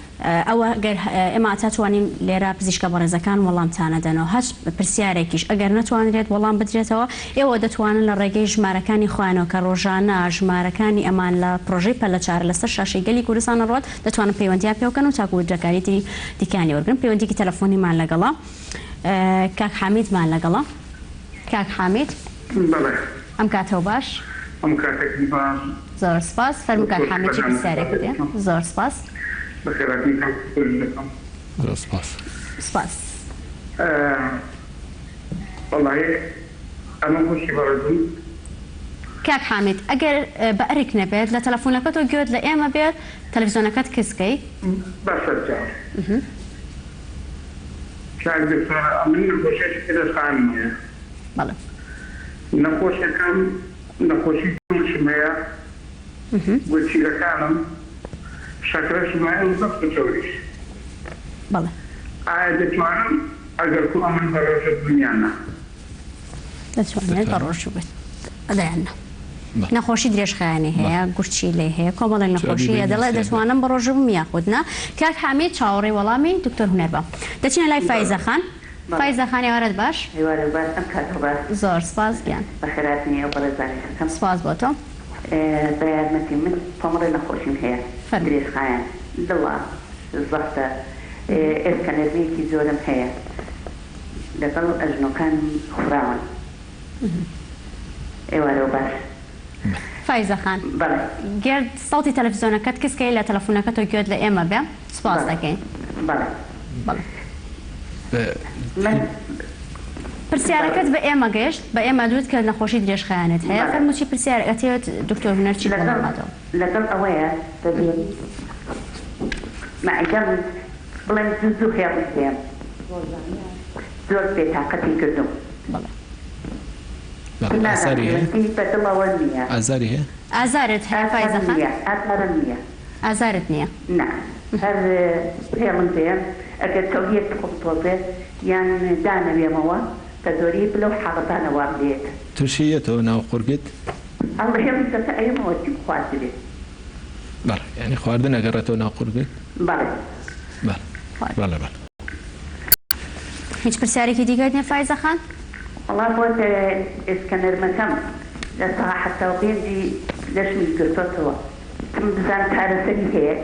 ئەوە گەر ئێمە تا توانین لێرە پزیشکە بەڕێزەکان وەڵامتان ئەدەنەوە هەچ پرسیارێکیش ئەگەر نەتوانرێت وەڵام بدرێتەوە ئێوە دەتوانن لە ڕێگەی ژمارەکانی خۆیانەوە کە ڕۆژانە ژمارەکانی ئەمان لە پڕۆژەی پەلەچارە لەسەر شاشەی گەلی کوردستان ئەڕوات دەتوانن پەیوەندیان پێ بکەن و تاکو وردەکاری تری دیکەیان لێ وەرگرن پەیوەندیکی تەلەفۆنیمان لەگەڵە کاک حامیدمان لەگەڵە کاک حامید. بەڵێ. ئەم کاتەو باش. ئەم کاتەکی باش. زۆر سپاس فەرموو کاک دکتۆر حامید چی بەرنامەتان پرسیارێکت هەیە دەکەم. زۆر سپاس. بەخێرهاتنی کاک دکتۆریش دەکەم. زۆر سپاس. سپاس. وەڵاهی ئەمە خوشکی بەڕێزم. کاک حامید ئەگەر بە ئەرک نەبێت لە تەلەفونەکەتەوە گوێت لە ئێمە بێت تەلەفزیۆنەکەت کز کەی. بەسەرچاو. کاک دکتۆر ئەمن نەخۆشیەکی درێژخایەنم هەیە. بەڵێ. نەخۆشیەکەم نەخۆشی دڵیشم هەیە گورچیلەکانم شەکرەشم هەیە و زەخت و چەوریش. بەڵێ. ئایا دەتوانم ئەگەر کو ئەمن بەڕۆژوو بم یان نا؟ دەتوانێت بەڕۆژوو بێت یان نا؟ نەخۆشی درێژخایەنی هەیە، گورچیلەی هەیە، کۆمەڵێک نەخۆشی هەیە، دەڵێت دەتوانم بەڕۆژوو بم یاخود نا؟ کاک حامید چاوەڕێی وەڵامی دکتۆر هونەر بە. دەچینە لای فایزە خان. فایزە خان ئێوارەت باش. ئێوارەت باش ئەم کاتەو باش. زۆر سپاس گیان. بەخێرهاتنی ئەو بەڕێزانەش ئەکەم. سپاس بۆ تۆ. بە یارمەتی من کۆمەڵێ نەخۆشیم هەیە فەرموو. درێژخایەن دڵە زەختە ئێسکە نەرمیەکی زۆرم هەیە لەگەڵ ئەژنۆکانم خوراون ئێوارەو باش. فایزە خان بەڵێ. گەر سەوتی تەلەفزیۆنەکەت کز کەی لە تەلەفونەکەتەوە گوێت لە ئێمە بێ سوپاس بەڵێ دەکەین. بەڵێ. بەڵێ. من پرسیارەکەت بەڵێ. بە ئێمە گەیشت بە ئێمە دوت کە نەخۆشی درێژخایەنت هەیە بەڵێ. فەرموو چی پرسیارێک ئەتەوێت دکتۆر هونەر چیت لەگەڵ وەڵام باتەوە. لەگەڵ ئەوەیە بە زۆری مەعیدەم بڵێم زوو زوو هێڵی دێم زۆر بێتاقەتی کردووم. بەڵێ. بەڵێ نازانم ئازاری هەیە؟ پەیوەندی بە دڵەوە نییە. ئازاری هەیە؟ ئازارت هەیە فایزە ئازارم خان؟ نییە ئازارم نییە. ئازارت نییە؟ نا هەر هێڵم دێم ئەگەر چەوریەک بخۆم تۆزێ یان دانەوێمەوە بە زۆری لەو حاڵەتانە وام لێیەت. ترشی یەتەوە ناو قورگت؟ ئەڵێ هێڵم دەکە ئەیەمەوە چیم خواردبێ. بەڵێ یانی خواردن ئەگەڕێتەوە ناو قورگت؟ بەڵێ. بەڵێ بەڵێ بەڵێ. هیچ پرسیارێکی دیکەت نیە فایزە خان؟ وەڵا بۆ ئێسکە نەرمەکەم لە سەها 75 ی لەشمی گرتۆتەوە تم بزان چارەسەری هەیە؟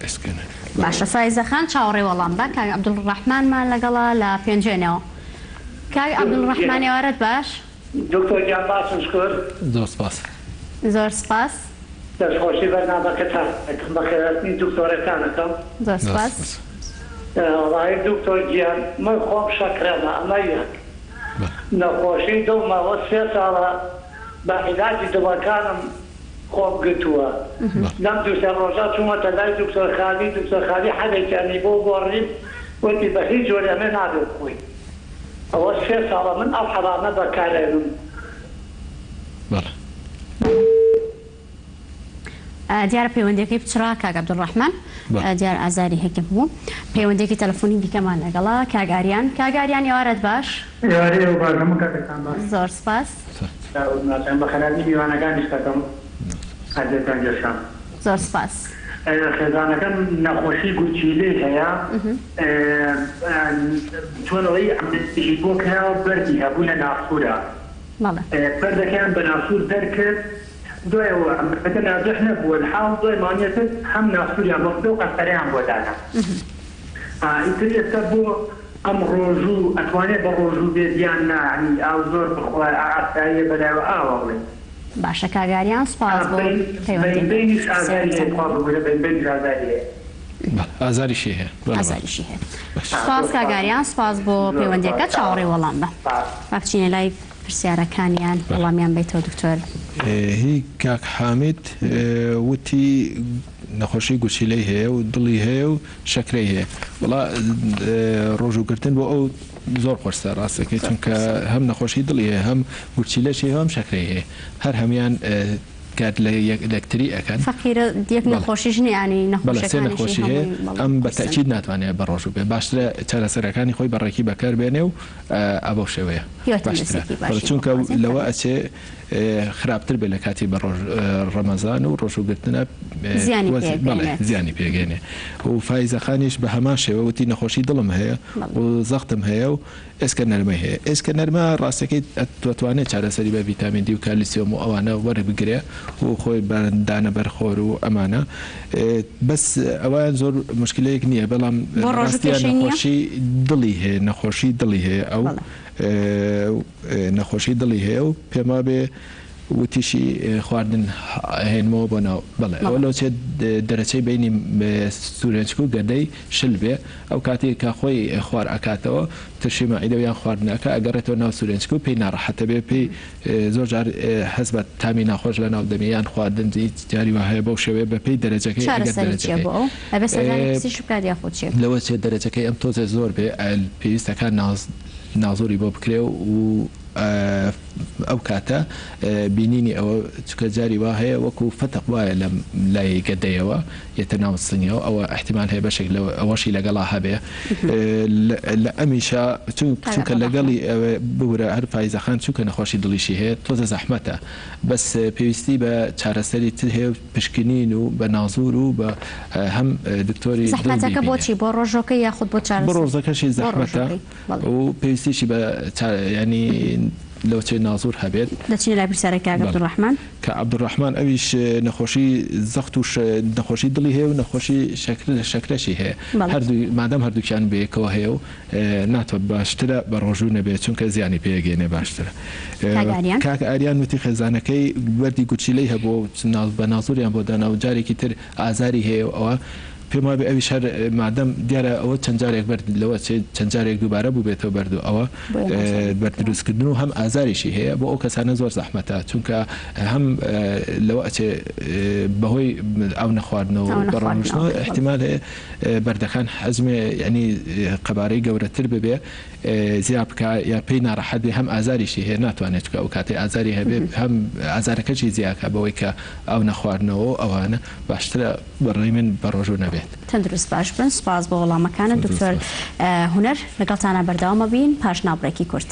ئێسکە نەرمە بەڵێ. باشە فایزە خان چاوەڕێی وەڵام بە کاک عەبدولڕەحمانمان لەگەڵە لە پێنجوێنەوە کاک عەبدولڕەحمان ئێوارەت باش. دکتۆر گیان باشم شکر. زۆر سپاس. زۆر سپاس. دەست خۆشی بەرنامەکەتان ئەکەم بەخێرهاتنی دکتۆرەکان ئەکەم. زۆر سپاس. وەڵایی دکتۆر گیان من خۆم شەکرەمە ئەمە یەک نەخۆشی دڵ ماوە سێ ساڵە بە عیلاجی دڵەکانم خۆم گرتووە لەم دوو سێ ڕۆژە چوومەتە لای دکتۆر خالی دکتۆر خالی حەبێکیانی بۆ گۆڕیم وتی بە هیچ جۆرێ ئەمە نابێ بخۆی ئەوە سێ ساڵە من ئەو حەبانە بەکارئەێنم. بەڵێ. دیارە پەیوەندیەکەی پچڕا کاک عەبدولڕەحمان دیار ئازاری هەکە بوو پەیوەندیەکی تەلەفۆنی دیکەمان لەگەڵە کاک ئاریان کاک ئاریان ئێوارەت باش. ئێوارەی ئێوە باش هەموو کاتێکتان باش. زۆر سپاس. بەخێرهاتنی میوانەکانیش دەکەم هەر لێتان گەشە. زۆر سپاس. خێزانەکەم نەخۆشی گورچیلەی هەیە چۆن ئەڵێی عەمەلیەتی بۆ کراوە بەردی هەبوو لە ناسورە بەردەکەیان بە ناسور دەرکرد دوای ئەوە عەمەلیەتەکە ناجح نەبوو الحاڵ دوای مانگێتر هەم ناسوریان بۆ کرد و قەستەرەیان بۆ دانا ئیتر ئێستا بۆ ئەم ڕۆژوو ئەتوانێ بە ڕۆژوو بێت یان نا یانی ئاو زۆر بخوا ئاساییە بەلایەوە ئاوا بڵێ. باشە کاک ئاریان سوپاس بۆ بەین بەینیش ئازاری هەیە تخوا ببورە بەین بەینیش ئازاری هەیە. بەڵێ ئازاریشی هەیە بەڵێ بەڵێ. ئازاریشی هەیە سوپاس کاک ئاریان سوپاس بۆ پەیوەندیەکەت چاوەڕێی وەڵام بە با بچینە لای پرسیارەکانیان وەڵامیان بەیتەوە دکتۆر. هی کاک حامید وتی نەخۆشی گورچیلەی هەیە و دڵی هەیە و شەکرەی هەیە وەڵا ڕۆژوو گرتن بۆ ئەو زۆر قورسە ڕاستەکەی چونکە هەم نەخۆشی دڵی هەیە هەم گورچیلەشی هەیە هەم شەکرەی هەیە هەر هەموان کار لە یەکتری ئەکەن. فەقیرە یەک نەخۆشیش نیە یانی بەڵێ سێ نەخۆشیەکانیشی نەخۆشی هەیە هەمووی بەڵێ ئەم بە قورسن. تەئکید ناتوانێ بە ڕۆژوو بێ باشترە چارەسەرەکانی خۆی بە ڕێکی بەکار بێنێ و ئا بەو شێوەیە هیوا باشترە تەندروستیەکی بەڵێ باشی بۆ چونکە بخوازین لەوە فەرموو. ئەچێ خراپتر بێ لە کاتی بە ڕۆژ ڕەمەزان و ڕۆژوو گرتنە زیانی وەز بەڵێ پێگەیەنێت. زیانی پێگەیەنێ و فایزە خانیش بە هەمان شێوە وتی نەخۆشی دڵم هەیە بەڵێ. و زەختم هەیە و ئێسکە نەرمەی هەیە. ئێسکە نەرمە ڕاستەکەی دەتوانێت چارەسەری بە ڤیتامین دی و کالیسیۆم و ئەوانە وەربگرێ و خۆی بە دانە بەر خۆر و ئەمانە بەس ئەوەیان زۆر موشکیلەیەک نییە بەڵام بۆ لە ڕۆژوو ڕاستیا کێشەی نییە؟ نەخۆشی دڵی هەیە نەخۆشی دڵی هەیە ئەو بەڵێ. نەخۆشی دڵی هەیە و پێم وابێ وتیشی خواردن هێنمەوە بۆ ناو بەڵێ ئەوە بەڵێ. لۆچێ دەرەچەی بەینی سورێنچک و گەدەی شل بێ ئەو کاتەی کە خۆی خوار ئەکاتەوە ترشی مەعیدە و یان خواردن ئەکا ئەگەڕێتەوە ناو سورێنچک و پێی ناڕەحەتە بێ پێی زۆر جار هەست بە تامی ناخۆش لە ناو دەمی یان خواردن هیچ جاری وا هەیە بەو شێوەیە بە پێی دەرەجەکەی ئەگەر چارەسەری چیە دەرەجەکەی بۆ ئەو؟ ئەبێ سەردانی پزیشک بکات یاخود چی؟ لەوە چێ دەرەجەکەی ئەم تۆزێ زۆر بێ پێویستەکا ناز نازۆری بۆ بکرێ و. ئەو کاتە بینینی ئەوە چونکە جاری وا هەیە وەکو فتق وایە لە لای گەدەیەوە یەتە ناو سنگەوە ئەوە ئیحتیمال هەیە بەشێک لە ئەوەشی لەگەڵا هەبێ لە ئەمیشا چونکە لەگەڵی ئەوێ ببورە هەر فایزە خان چونکە نەخۆشی دڵیشی هەیە تۆزە زەحمەتە بەس پێویستی بە چارەسەری تر هەیە و پشکنین و بە نازور و بە هەم دکتۆری دڵ زەحمەتەکە بیبینێ. بۆچی بۆ ڕۆژۆکەی یاخود بۆ بۆ چارەسەر ڕۆژەکەشی بۆ زەحمەتە ڕۆژەکەی بەڵێ. و پێویستیشی بە چا یانی لەوچێ نازور هەبێت. دەچینە لای پرسیارەکەی کاک بەڵێ. عەبدولڕەحمان. کاک عەبدولڕەحمان ئەویش نەخۆشی زەخت و نەخۆشی دڵی هەیە و نەخۆشی شەکرەشی هەیە بەڵێ. هەردوو مادام هەردووکیان بەیەکەوە هەیە و ناتوە باشترە بە ڕۆژوو نەبێت چونکە زیانی پێ ئەگەیەنێ باشترە. کاک ئاریان. کاک ئاریان وتی خێزانەکەی بەردی گورچیلەی هەبووە و بە نازوریان بۆ دانا و جارێکی تر ئازاری هەیە و ئەوە پێم وابێ ئەویش هەر مادەم دیارە ئەوە چەند جارێک بەرد لەوە چێ چەند جارێک دووبارە بووبێتەوە بەرد و ئەوە بۆیە ناچار بەرد کراوە. دروستکردن و هەم ئازاریشی هەیە بۆ ئەو کەسانە زۆر زەحمەتە چونکە هەم لەوە ئەچێ بەهۆی ئاو نەخواردنەوە ئاو و نەخواردنەوە بەڕۆنوشتنەوە بێت بەڵێ. ئیحتیمال هەیە بەردەکان حەجمێ یانی قەبارەی گەورەتر ببێ زیا بکا یا پێی ناڕەحەت بێ هەم ئازاریشی هەیە ناتوانێ چونکە ئەو کاتەی ئازاری هەبێ هەم ئازارەکەشی زیاکا بەوەی کە ئاو نەخواردنەوە و ئەوانە باشترە بە ڕای من بە ڕۆژوو نەبێت. تەندروست باش بن سوپاس بۆ وەڵامەکانت تەندروست دکتۆر باش. هونەر لەگەڵتانا بەردەوام ئەبین پاش ناوبڕێکی کورت.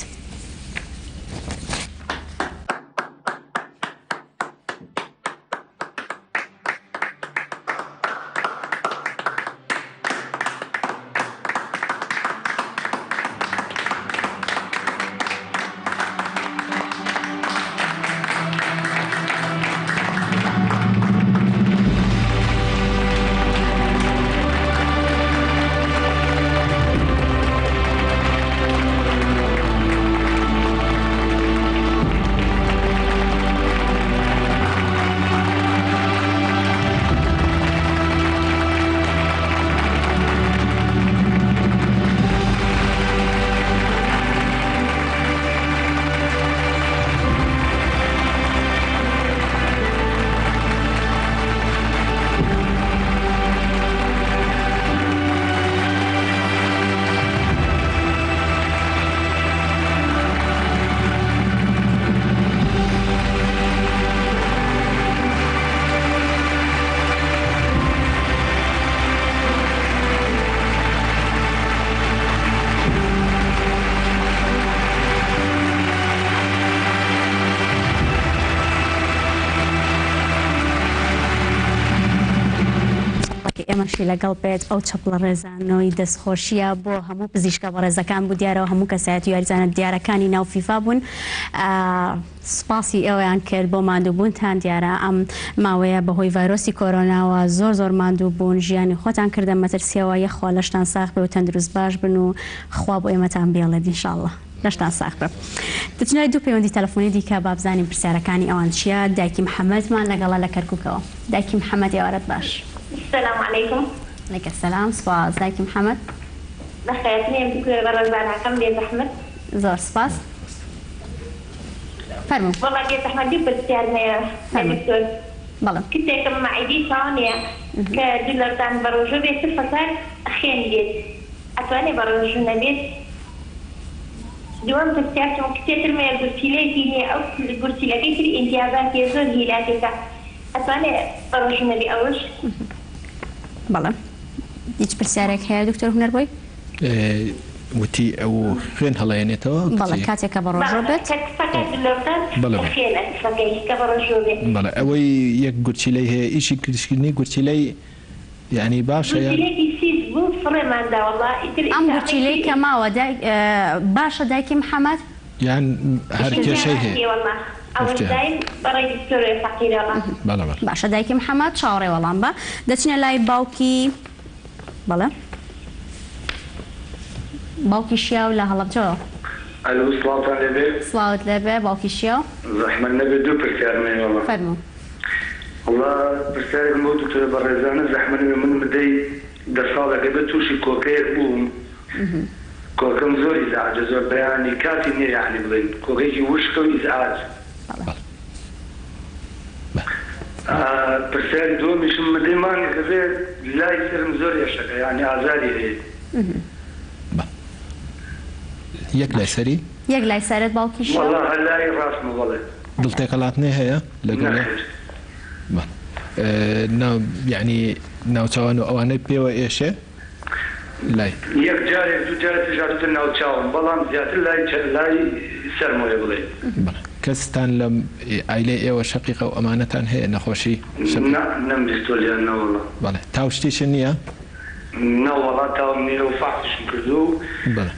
ئێمەشی لەگەڵ بێت ئەو چەپڵە ڕێزانەوەی دەستخۆشیە بۆ هەموو پزیشکە بەڕێزەکان بوو دیارەوە هەموو کەسایەتی یاریزانە دیارەکانی ناو فیفا بوون سوپاسی ئێوەیان کرد بۆ ماندووبوونتان دیارە ئەم ماوەیە بەهۆی ڤایرۆسی کۆرۆناوە زۆر زۆر ماندوو بوون ژیانی خۆتان کردە مەترسیەوە یەخوا لەشتان ساغ بێ و تەندروست باش بن و خوا بۆ ئێمەتان بێڵێت ان شاء اللە لەشتان ساغ بێ دەچینە لای دوو پەیوەندی تەلەفۆنی دیکە با بزانین پرسیارەکانی ئەوان چیە دایکی محمدمان لەگەڵە لە کەرکوکەوە دایکی محمد ئێوارەت باش. سلام علیکم. علیک السلام سوپاس دایکی محمد. بەخێربێن دکتۆرە بەڕێزانەکەم بێزەحمەت. زۆر سوپاس. فەرموو. وەڵا بێزەحمەت دوو پرسیارم هەیە فەرموو. دکتۆر. بەڵێ. کچێکم مەعیدەی تەواو نیە کە دوو لەرزان بەڕۆژوو بێت تفەکە خوێن دێت ئەتوانێ بەڕۆژوو نەبێت؟ دووەم پرسیارشم کچێ ترم هەیە گورچیلەیەکی نیە ئەو گورچیلەکەی تری ئیمتیازاتیە زۆر هیلاکێکە ئەتوانێ بەڕۆژوو نەبێ ئەوش؟ بەڵێ هیچ پرسیارێک هەیە دکتۆر هونەر بۆی؟ وتی ئەو خوێن هەڵەیەنێتەوە بەڵێ کچی؟ کاتێک کە بەڕۆژوو بەڵێ بێت. کە تفەکە دلۆپە بەڵێ بەڵێ. خوێنە تفەکەی کە بەڕۆژوو بێت. بەڵێ ئەوەی یەک گورچیلەی هەیە ئیشی کردنی گورچیلەی یانی باشە یان. گورچیلەیەکی سیس بوو فڕێمان دا وەڵا ئیتر ئەم ئیستا ئەمەی گورچیلەی چی. کە ماوە دایک باشە دایکی محەمەد؟ یان هەر ئیشی کێشەی هەیە. ناکرێ وەڵا ئەوەش گرفتی هەیە. دایم بەڕێ دکتۆرێ فەقیرە وەڵا. بەڵێ بەڵێ. باشە دایکی محەمەد چاوەڕێ وەڵام بە. دەچینە لای باوکی بەڵێ باوکی شیاو لە هەڵەبجەوە. ئەلو سڵاوتان لێبێ. سڵاوت لێبێ باوکی شیاو. زەحمەت نەبێ دوو پرسیارم هەیە وەڵا. فەرموو. وەڵا پرسیارێکم بۆ دکتۆرە بەڕێزانە زەحمەت نەبێ من مدەی دە ساڵێکە بێ توشی کۆکەیەک بووم کۆکەم زۆر ئیزعاجە زۆر بەیانی کاتی نیە یەعنی بڵێین کۆکەیەکی وشکە و ئیزعاج. پرسیاری دووەمیشم مدەی مانگێکە بێ لای سەرم زۆر ئێشەکە یەعنی ئازاری هەیە. یەک لای سەری؟ یەک لای سەرت باوکی شیاو؟ وەڵا هەر لای ڕاستمە بەڵێ. دڵ تێکەڵاتنێ هەیە لەگەڵ؟ نەخێر. بەڵێ نا یەعنی ناوچاوان و ئەوانەی پێوە ئێشێ لای؟ یەک جارێک دوو جارێک توش هاتووتە ناوچاوم بەڵام زیاتر لای لای سەرمەوەیە بڵێی. بەڵێ کەستان لە عایلەی ئێوە شەقیقە و ئەمانەتان هەیە نەخۆشی شەقیقە؟ نا نەمبیستووە لێیان نەوەڵا. بەڵێ تاو شتیشت نییە؟ نەوەڵا تاوم نییە و فەحسیشم کردووە و. بەڵێ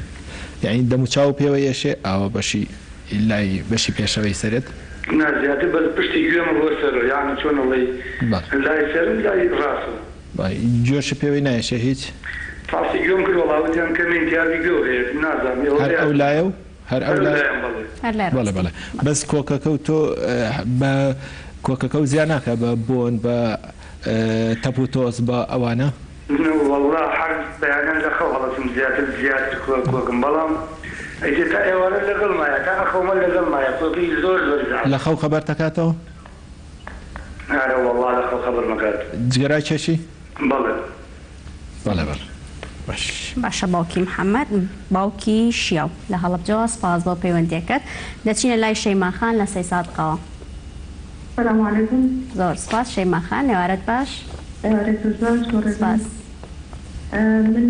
یەعنی دەموچاو پێوە ئێشێ ئاوە بەشی لای بەشی پێشەوەی سەرت؟ نا زیاتر بەس پشتی گوێمە بۆ سەرەوە یەعنی چۆن ئەڵێی لای سەرم لای ڕاستم. بەڵێ گوێشت پێوەی نایەشێ هیچ؟ فەحسی گوێم کرد وەڵا وتیان کەمێ ئیلتیهابی گوێو هەیە نازانم ئێوە هەر ئەو لایە و هەر ئەو لایەم بەڵێ. هەر لای بەڵێ ڕاستی. بەڵێ بەس کۆکەکە و تۆ بە کۆکەکە و زیا ناکا بە بۆن بە تەپ و تۆز بە ئەوانە؟ وەڵا هەر بەیانیان لە خەو هەڵەسم زیاتر زیاتر کۆکم بەڵام ئیتر تا ئێوارە لەگەڵمایە تا ئەخەومە لەگەڵمایە کۆکەی زۆر زۆر زەعفە. لە خەو خەبەرتەکاتەوە؟ ئەرە وەڵا لە خەو خەبەرمەکات. جگەرە ئەکێشی؟ بەڵێ. بەڵێ بەڵێ باش. باشە باوکی محمد باوکی شیاو لە هەڵەبجەوە سپاس بۆ پەیوەندیەکەت دەچینە لای شەیما خان لە سەیسادقەوە. سلام علیکم. زۆر سپاس شەیما خان ئێوارەت باش. ئێوارەتش باش بەڕێزم. سپاس. من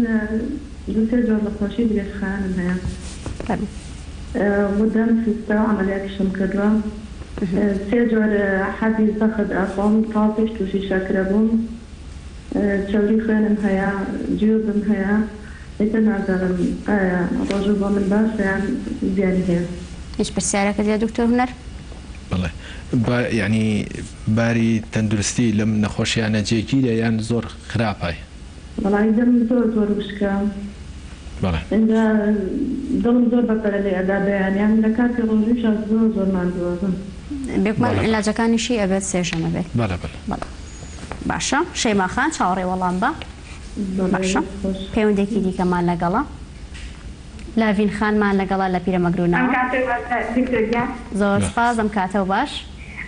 دوو سێ جۆر نەخۆشی درێژخایەنم هەیە. فەرموو. غودەم سیستە و عەمەلیاتیشم کردووە. سێ جۆر حەبی زەخت ئەخۆم تازەیش تووشی شەکرە بووم. چەوری خوێنم هەیە جیوبم هەیە ئیتر نازانم ئایا ڕۆژوو بۆ من باشە یان زیانی هەیە. هیچ پرسیارێکت لە دکتۆر هونەر؟ بەڵێ با یانی باری تەندروستی لەم نەخۆشیانە جێگیرە یان زۆر خراپە؟ وەڵایی دەمم زۆر زۆر وشکە بەڵێ. ئینجا دڵم زۆر بە پەلە لێ ئەدا بەیانیان لە کاتی ڕۆژوویشا زۆر زۆر ماندوو ئەبم. بێگومان بەڵێ. عیلاجەکانیشی ئەبێت سێ ژەمە بێت. بەڵێ بەڵێ. بەڵێ باشە شەیما خان چاوەڕێی وەڵام بە. بەڵێ باشە دەست خۆش. پەیوەندێکی دیکەمان لەگەڵە. لاڤین خانمان لەگەڵە لە ئەم پیرەمەگرونەوە. کاتەو باش دکتۆر گیان. زۆر سپاس ئەم کاتەو باش.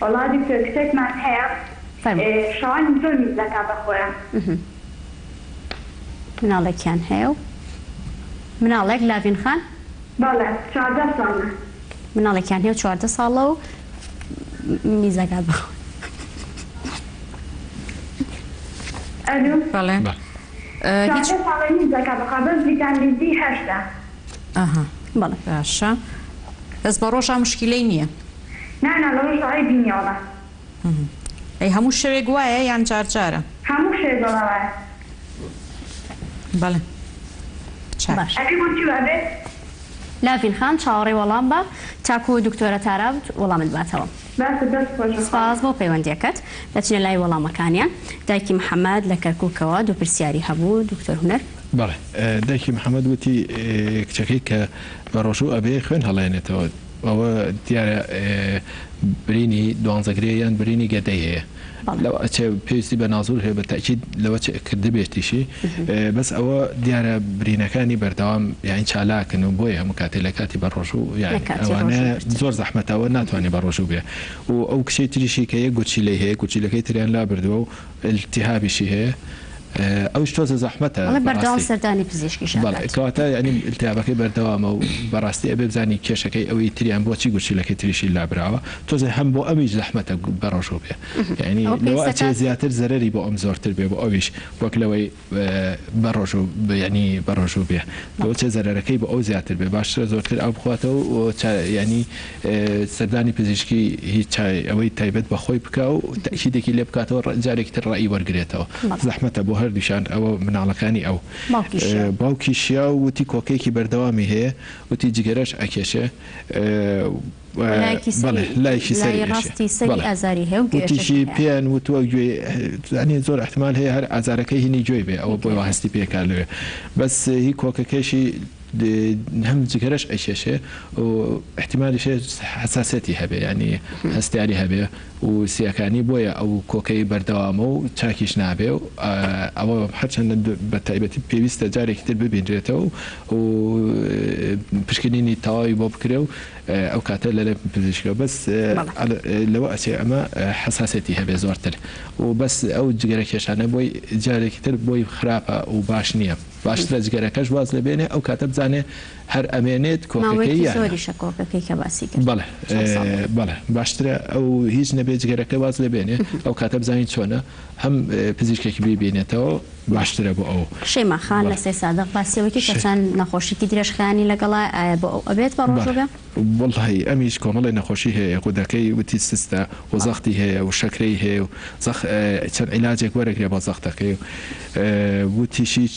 وەڵا دکتۆر کچێکمان هەیە فەرموو. شەوان زۆر میز دەکا بەخۆیا. مناڵێکیان هەیە و مناڵێک لاڤین خان. بەڵێ 14 ساڵە. مناڵێکیان هەیە و 14 ساڵە و میز دەکات بەخۆی. ئەلو. بەڵێ. هیچ. 14 ساڵە میز دەکا بەخوا بەس ڤیتامین دی هەشتە. ئەها بەڵێ. باشە بەس بە ڕۆژا مشکیلەی نییە. نا نا لە ڕۆژا عەیبی نییە وەڵا. ئەی هەموو شەوێک وایە یان جار جارە؟ هەموو شەوێک وەڵا وایە. بەڵێ چاک. باشە. ئەبێ بۆچی وابێت؟ لاڤین خان چاوەڕێی وەڵام بە تاکو دکتۆرە تارا وەڵامت باتەوە. باشە دەست خۆش بەخوا. سپاس بۆ پەیوەندیەکەت. دەچینە لای وەڵامەکانیان. دایکی محەمەد لە کەرکوکەوە دوو پرسیاری هەبوو دکتۆر هونەر. بەڵێ دایکی محەمەد وتی کچەکەی کە بە ڕۆژوو ئەبێ خوێن هەڵێنێتەوە ئەوە دیارە برینی دوانزەگرێ یان برینی گەدەی هەیە لەوە ئەچێ پێویستی بە نازور هەیە بە تەئکید لەوە چێ کردبێتیشی بەس ئەوە دیارە برینەکانی بەردەوام یانی چالاکن و بۆیە هەموو کاتێ لە کاتی بە ڕۆژوو یانی ئەوانە زۆر زەحمەتە ئەوە ناتوانێ بە ڕۆژوو بێ و ئەو کچەی تریشی کە یەک گورچیلەی هەیە گورچیلەکەی تریان لابردووە و التهابیشی هەیە ئەویش تۆزە زەحمەتە ئەڵێ بەردەوام بەڕاستی. سەردانی پزیشکیش بەڵێ ئەکات. کەواتە یانی التهابەکەی بەردەوامە و بەڕاستی ئەبێ بزانی کێشەکەی ئەوی تریان بۆچی گورچیلەکەی تریشی لابراوە تۆزێ هەم بۆ ئەمیش زەحمەتە بەڕۆژوو بێ یانی ئەوە لەوە پێویست ئەچێ ئەکات. زیاتر زەرەری بۆ ئەم زۆرتر بێ بۆ ئەویش وەک لەوەی بەڕۆژوو یانی بەڕۆژوو بێ لەوە چێ زەرەرەکەی بۆ ئەو زیاتر بێ باشترە زۆرتر ئاو بخواتەوە و یانی سەردانی پزیشکی هیچ ئەوەی تایبەت بە خۆی بکا و تەئکیدێکی لێ بکاتەوە جارێکی تر ڕەئی وەرگرێتەوە زەحمەتە بۆ هەردووکیان ئەوە مناڵەکانی ئەو باوکی شیاو وتی کۆکەیەکی بەردەوامی هەیە وتی جگەرەش ئەکێشێ بەڵێ لایەکی سەری ئێشێ بەڵێ وتیشی پێیان وتووە گوێی یانی زۆر ئیحتمال هەیە هەر ئازارەکەی هینی گوێی بێ ئەوە بۆی وا هەستی پێ کا لەوێ بەس هی کۆکەکەیشی هەم جگەرەش ئەکێشێ و ئیحتیمالیش هەیە حەساسیەتی هەبێ یانی هەستیاری هەبێ و سیەکانی بۆیە ئەو کۆکەی بەردەوامە و چاکیش نابێ و ئەوە هەرچەندە بە تایبەتی پێویستە جارێکی تر ببینرێتەوە و پشکنینی تەواوی بۆ بکرێ و ئەو کاتە لەلای پزیشکەوە بەس لەوە ئەچێ ئەمە حەساسیەتی هەبێ زۆرتر و بەس ئەو جگەرە کێشانە بۆی جارێکی تر بۆی خراپە و باش نییە. باشترە جگەرەکەش واز لێ بێنێ ئەو کاتە بزانێ هەر ئەمێنێت کۆکەکەی ماوەیەکی یان نا. زۆریشە کۆکەکەی کە باسی کرد بەڵێ چەند ساڵ بوو. بەڵێ باشترە ئەو هیچ نەبێ جگەرەکە واز لێ بێنێ ئەو کاتە بزانین چۆنە هەم پزیشکێکی بیبینێتەوە باشترە بۆ ئەو. شەیما خان لە بەڵێ. سەیدسادق باسی ئەوەی کرد کە شەی. چەند نەخۆشیکی درێژخایەنی لەگەڵە ئایا بۆ ئەو ئەبێت بە ڕۆژوو بەڵێ بێ؟ وەڵاهی ئەمیش کۆمەڵێ نەخۆشی هەیە غودەکەی وتی سستە و زەختی هەیە و شەکرەی هەیە و زەخ چەند عیلاجێک وەرەگرێ بۆ زەختەکەی و وتیشی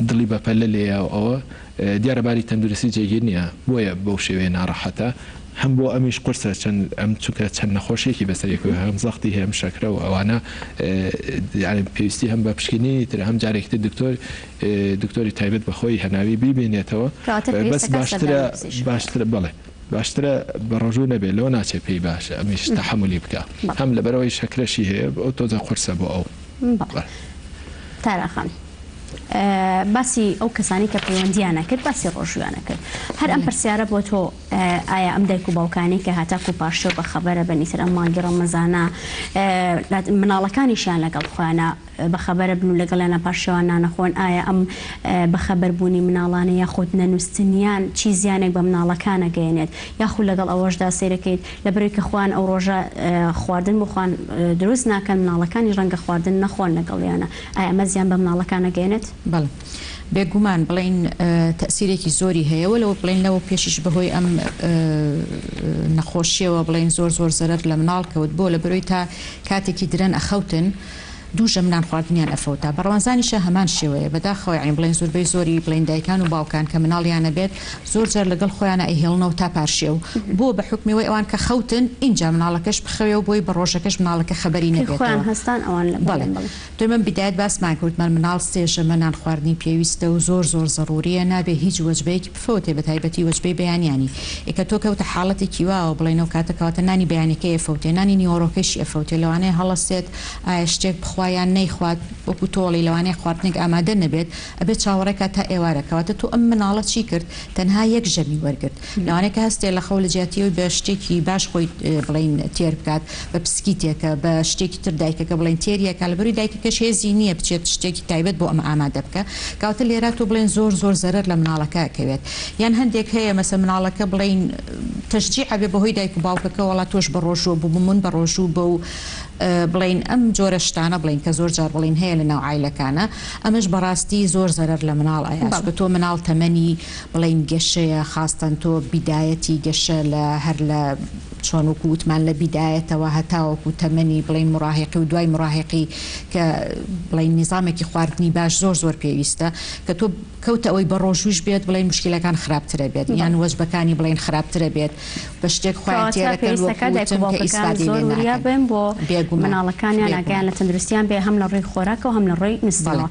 دڵی بەپەلە لێیە و ئەوە دیارە باری تەندروستی جێگیر نییە بۆیە بەو شێوەیە ناڕەحەتە هەم بۆ ئەمیش قورسە چەند ئەم چونکە چەند نەخۆشیەکی بەسەر یەکەوە هەم زەختی هەیە هەم شەکرە و ئەوانە یانی پێویستی هەم بە پشکنینی ترە هەم جارێکی تر دکتۆر دکتۆری تایبەت بە خۆی هەناوی بیبینێتەوە کەواتە بەس پێویستە کە باشترە سەردانی پزیشک بکات. باشترە بەڵێ باشترە بە ڕۆژوو نەبێت لەوە ناچێت پێی باشە ئەمیش تەحەمولی بکا بەڵێ. هەم لەبەرئەوەی شەکرەشی هەیە ئەو تۆزە قورسە بۆ ئەو. بەڵێ بەڵێ. تارا خان باسی ئەو کەسانەی کە پەیوەندیان ئەکرد باسی ڕۆژوویان ئەکرد هەر ئەم بەڵێ. پرسیارە بۆ تۆ ئایا ئەم دایک و باوکانەی کە هەتاکو پارشێو بە خەبەرە بن ئیتر ئەم مانگی ڕەمەزانە مناڵەکانیشیان لەگەڵ خۆیانە بەخەبەرە بن و لەگەڵیانا پارشێوان نانەخۆن، ئایا ئەم بەخەبەر بوونی مناڵانە یاخود نەنوستنیان چی زیانێک بە مناڵەکان ئەگەیەنێت؟ یاخود لەگەڵ ئەوەشدا سەیرەکەیت لەبەرئەوەی کە خۆیان ئەو ڕۆژە خواردن بۆ خۆیان دروست ناکەن مناڵەکانیش ڕەنگە خواردن نەخۆن لەگەڵیانا، ئایا ئەمە زیان بە مناڵەکان ئەگەیەنێت؟ بەڵێ بێگومان بڵێین تەئسیرێکی زۆری هەیە وەلەوە بڵێین لەوە پێشیش بەهۆی ئەم نەخۆشیەوە بڵێین زۆر زۆر زەرەر لە مناڵ کەوت بۆ لەبەرئەوەی تا کاتێکی درەن ئەخەوتن دوو ژەم نان خواردنیان ئەفەوتا بە ڕەمەزانیشا هەمان شێوەیە بەداخەوە یەعنی بڵێین زوربەی زۆری بڵێین دایکان و باوکان کە مناڵیان ئەبێت زۆر جار لەگەڵ خۆیانا ئەیهێڵنەوە تا پارشێو بۆ بە حوکمی وەی ئەوان کە خەوتن ئینجا مناڵەکەش بخەوێ و بۆی بە ڕۆژەکەش مناڵەکە خەبەری کەی خۆیان نەبێتەوە هەستان ئەوان لە بەڵێ بەڵێ بەڵێ. تۆ من بیدایەت باسمان کرد وتمان مناڵ سێ ژەمە نان خواردنی پێویستە و زۆر زۆر زەڕوریە نابێ هیچ وەجبەیەکی بفەوتێ بەتایبەتی وەجبەی بەیانیانی ئێ کە تۆ کەوتە حاڵەتێکی واوە بڵێین ئەو کاتە کەواتە نانی بەیانەکەی ئەفەوتێ نانی نیوەڕۆکەیشی ئەفەوتێ لەوانەیە هەڵەسێت ئایا شتێک بخوا یان نەیخوات وەکو تۆڵی لەوانەیە خواردنێک ئامادە نەبێت ئەبێت چاوەڕێ کات تا ئێوارە کەواتە تۆ ئەم مناڵە چی کرد تەنها یەک ژەمی وەرگرت لەوانەیە کە هەستێ لە خەو لە جیاتی ئەوەی بە شتێکی باش خۆی بڵێین تێر بکات بە پسکیتێکە بە شتێکی تر دایکەکە بڵێین تێری ئەکا لەبەروی دایکەکەش هێزی نییە بچێت شتێکی تایبەت بۆ ئەمە ئامادە بکا کەواتە لێرە تۆ بڵێن زۆر زۆر زەرەر لە مناڵەکە ئەکەوێت یان هەندێک هەیە مەسە مناڵەکە بڵێین تەشجیع ئەبێ بەهۆی دایک و باوکەکە وەڵا تۆش بەڕۆژووە بوو من بەڕۆژوو بە و بڵێین ئەم جۆرە شتانە بڵێین کە زۆر جار بڵێین هەیە لە ناو عایلەکانە ئەمەش بەڕاستی زۆر زەرەر لە مناڵ ئەیا چونکە تۆ مناڵ تەمەنی بڵێین گەشەیە خاستەن تۆ بیدایەتی گەشە لە هەر لە چۆن وەکو وتمان لە بیدایەتەوە هەتاوەکو تەمەنی بڵێین موڕاهیقی و دوای موڕاهیقی کە بڵێین نیزامێکی خواردنی باش زۆر زۆر پێویستە کە تۆ کەوتە ئەوەی بەڕۆژووش بێت بڵێین موشکیلەکان خراپترە بێت یان وەجبەکانی بڵێین خراپترە بێت بە شتێک خۆیان کەواتە تێرەکەن پێویستەکە وەکو دایک و وتم کە باوکەکان ئیسفادەی زۆر لێ وریا ناکەن بن بۆ بێگومان مناڵەکانیان بێگومان. ئاگایان لە تەندروستیان بێ هەم لە ڕووی خۆراکەوە هەم لە ڕووی بەڵێ. نوستنەوە.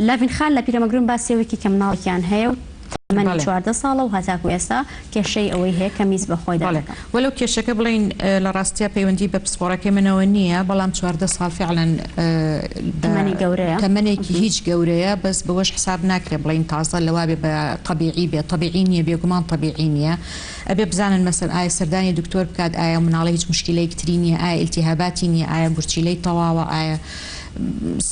لاڤین خان لە پیرەمەگرون باسی ئەوەی کرد کە مناڵێکیان هەیە و تەمەنی بەڵێ. 14 ساڵە و هەتاکو ئێستا کێشەی ئەوەی هەیە کە میز بە خۆیدا بەڵێ دەکات. وەلو کێشەکە بڵێین لە ڕاستیا پەیوەندی بە پسپۆڕەکەی منەوە نییە بەڵام 14 ساڵ فعلەن بە تەمەنی گەورەیە. تەمەنێکی هیچ گەورەیە بەس بەوەش حساب ناکرێ بڵێین تازە لەوابێ بە تەبیعی بێ تەبیعی نییە بێگومان تەبیعی نییە ئەبێ بزانن مەسەن ئایا سەردانی دکتۆر بکات ئایا ئەو مناڵە هیچ موشکیلەیەک تری نییە ئایا ئیلتیهاباتی نییە ئایا گورچیلەی تەواوە ئایا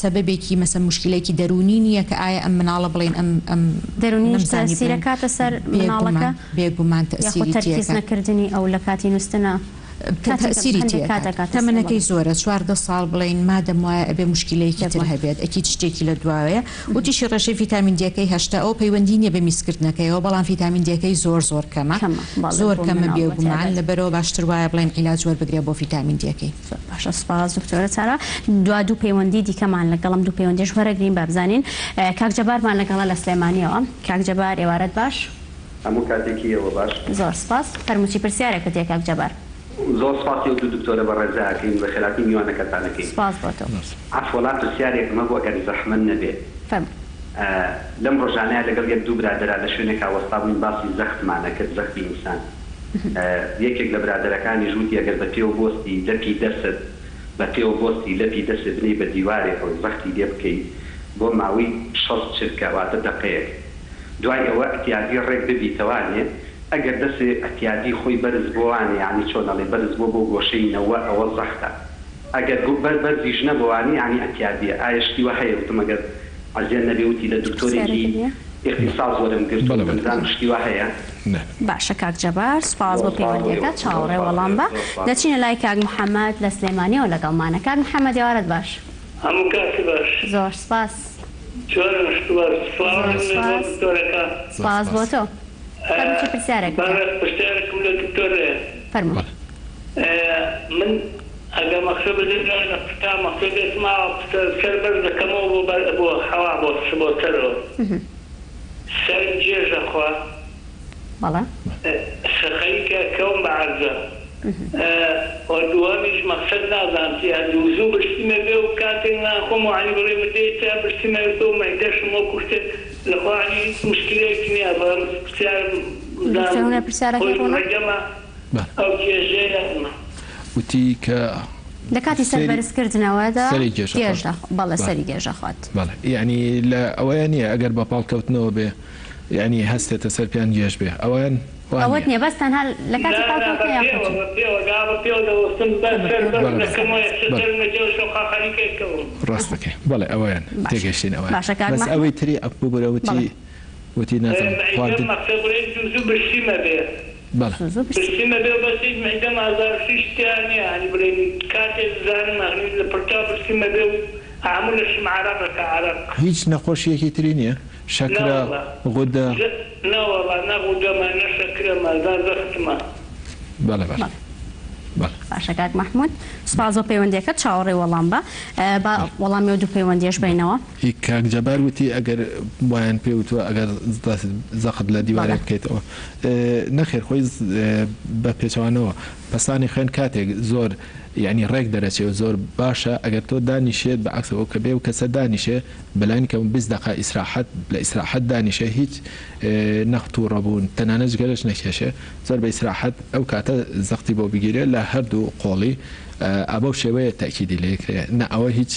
سەبەبێکی مەسەن موشکیلەیەکی دەروونی نییە کە ئایا ئەم مناڵە بڵێین ئەم ئەم دەروونیش نەمزانی تەئسیر بڵێم ئەکاتە سەر بێگومان مناڵەکە بێگومان یاخود تەئسیری تەرکیز تێکات. نەکردنی ئەو لە کاتی نوستنا کاتێک تەئسیری هەندێک کات تێکات ئەکاتە سەر تەمەنەکەی بەڵێ. زۆرە 14 ساڵ بڵێین مادەم وایە ئەبێ موشکیلەیەکی تر بێگومان. هەبێت ئەکید شتێکی لە دواوەیە وتیشی ڕێژەی ڤیتامین دیەکەی هەشتە ئەوە پەیوەندی نیە بە میزکردنەکەیەوە بەڵام ڤیتامین دیەکەی زۆر زۆر کەمە کەمە بەڵێ زۆر بۆ کەمە مناڵ بە بێگومان تایبەت. لەبەرئەوە باشتر وایە بڵێین عیلاج وەربگرێ بۆ ڤیتامین دیەکەی. زۆر باشە سوپاس دکتۆرە سارا دوا دوو پەیوەندی دیکەمان لەگەڵم دوو پەیوەندیش وەرەگرین با بزانین کاک جەبارمان لەگەڵە لە سلێمانیەوە کاک جەبار ئێوارەت باش. هەموو کاتێکی ئێوە باش. زۆر سپاس فەرموو چی پرسیارێکت هەیە کاک جەبار؟ زۆر سپاسی ئەو دوو دکتۆرە بەڕێزە ئەکەین و بەخێرهاتنی میوانەکەتان ئەکەین. سپاس بۆ تۆ. عەفو وەڵا پرسیارێکم هەبوو ئەگەر زەحمەت نەبێ. فەرموو. لەم ڕۆژانەیا لەگەڵ یەک دوو برادەرا لە شوێنێکا وەستابووین باسی زەختمان ئەکرد زەختی ئینسان. یەکێک لە برادەرەکانیش وتی ئەگەر بە پێوە بۆستی لەپی دەست بە پێوە بۆستی لەپی دەست بنێی بە دیوارێکەوە زەختی لێ بکەی بۆ ماوەی 60 چرکە واتە دەقەیەک دوای ئەوە ئیعتیادی ڕێک ببیتەوانێ ئەگەر دەسێ ئیعتیادی خۆی بەرز بۆوانێ یانی چۆن ئەڵێ بەرز بۆ بۆ گۆشەی نەوە ئەوە زەختە ئەگەر بۆ بەر بەرزیش نەبۆوانێ یانی ئیعتیادیە ئایا شتی وا هەیە وتم ئەگەر. عەزیەت نەبێ وتی لە دکتۆرێکی ئیختیساس وەرم گرت بەڵێ وتم بەڵێ. زانم شتی وا هەیە؟ نە. باشە کاک جەبار سوپاس زۆر بۆ سوپاس بۆ پەیوەندیەکە ئێوە زۆر چاوەڕێ سوپاس بۆ وەڵام ئێوە بە زۆر سوپاس بۆ دەچینە لای کاک محەمەد لە سلێمانیەوە لەگەڵمانە کاک محەمەد ئێوارەت باش. هەموو کاتی باش. زۆر سوپاس. چۆنن شتوباش زۆر سڵاوم لێ بۆ سوپاس. دکتۆرەکە. زۆر سوپاس بۆ سوپاس. تۆ. فەرموو چ پرسیارێکت هەیە؟ بەڕێز پرسیارێکم لە دکتۆر هەیە. فەرموو. بەڵێ. من ئەگەر مەخشە بدەم لە پشتا مەخشە دێتم ئاوا پشتە سەر بەرز دەکەمەوە بۆ بەر بۆ حەوا بۆ بۆ سەرەوە سەرم گێژ ئەخوا بەڵێ. خەریکە کەوم بە عەرزا وە دووەمیش مەخسەد نازانم چیە زوو زوو برسیمە بێ و کاتێک نان خۆم وەعنی بڵێ مدەی تا برسیمە بێ و مەعیدەشم وەکو شتێک لە خوا عنی هیچ مشکلەیەک نیە بەڵام پرسیارم دکتۆر زانم هونەر پرسیارەکەی خۆی ڕوونە؟ مەعیدەمە بەڵێ. ئەو کێژەیە نا. وتی کە لە کاتی سەر سەری بەرز کردنەوەدا سەری گێژ گێژ ئەخوات. دەخ بەڵێ بەڵێ. سەری گێژ ئەخوات. بەڵێ یەعنی لە ئەوەیا نییە ئەگەر بە پاڵ کەوتنەوە بێ یەعنی هەستێتە سەر پێیان گێژ بێ ئەوەیان وا ئەوەت نییە. نییە بەس تەنها لە کاتی نا پاڵ نا بە کەوتنە پێوە یاخود چی؟ بە پێوە گا بە پێوە دەوەستم بەر بە سەر پێوە بەرز بەڵێ بەڵێ دەکەمەوە یەکسەر بەڵێ. سەرم لە جێوە شۆقا خەریکە کەوم. ڕاست دەکەی بەڵێ ئەوەیان باشە تێگەیشتین ئەوەیان باشە کاک بەس مەحمود ئەوەی تری ببورە بەڵێ. وتی وتی نازانم مەعیدەم خواردن. مەخسە بڵێ زوو زوو برسیمە بێ. بەڵێ. زوو زوو برسی. برسیمە بێ بەس هیچ مەعیدەم ئازار و شتی تیا نیە یانی بڵێن کاتێ دەزانم ئەخنی لە پرتا برسیمە بێ و هەموو لەشم عەرەق ئەکا عەرەق. هیچ نەخۆشیەکی تری نیە؟ شەکرە، نەوەڵا غودە؟ زە نەوەڵا نە غودەمە نە شەکرەمە نە زەختمە. بەڵێ بەڵێ بەڵێ. بەڵێ. باشە کاک مەحمود سوپاس بۆ پەیوەندیەکەت چاوەڕێی وەڵام بە با وەڵامی ئەو دوو پەیوەندیەش بەینەوە. هی کاک جەبار وتی ئەگەر وایان پێ وتوە ئەگەر زەخت لە دیوارێک بەڵێ. بکەیتەوە نەخێر خۆی بە پێچەوانەوە پەستانی خوێن کاتێک زۆر یانی ڕێک دەرەچێ و زۆر باشە ئەگەر تۆ دانیشێت بە عەکسەوە کە بێ و کەسە دانیشێ بەلانی کەم 20 دەقە ئیسراحەت لە ئیسراحەت دانیشێ هیچ نەخ توڕە بوون تەنانەت جگەرەش نەکێشێ زۆر بە ئیسراحەت ئەو کاتە زەختی بۆ بگیرێ لە هەردوو قۆڵی ئا بەو شێوەیە تەئکیدی لێ کرێ نا ئەوە هیچ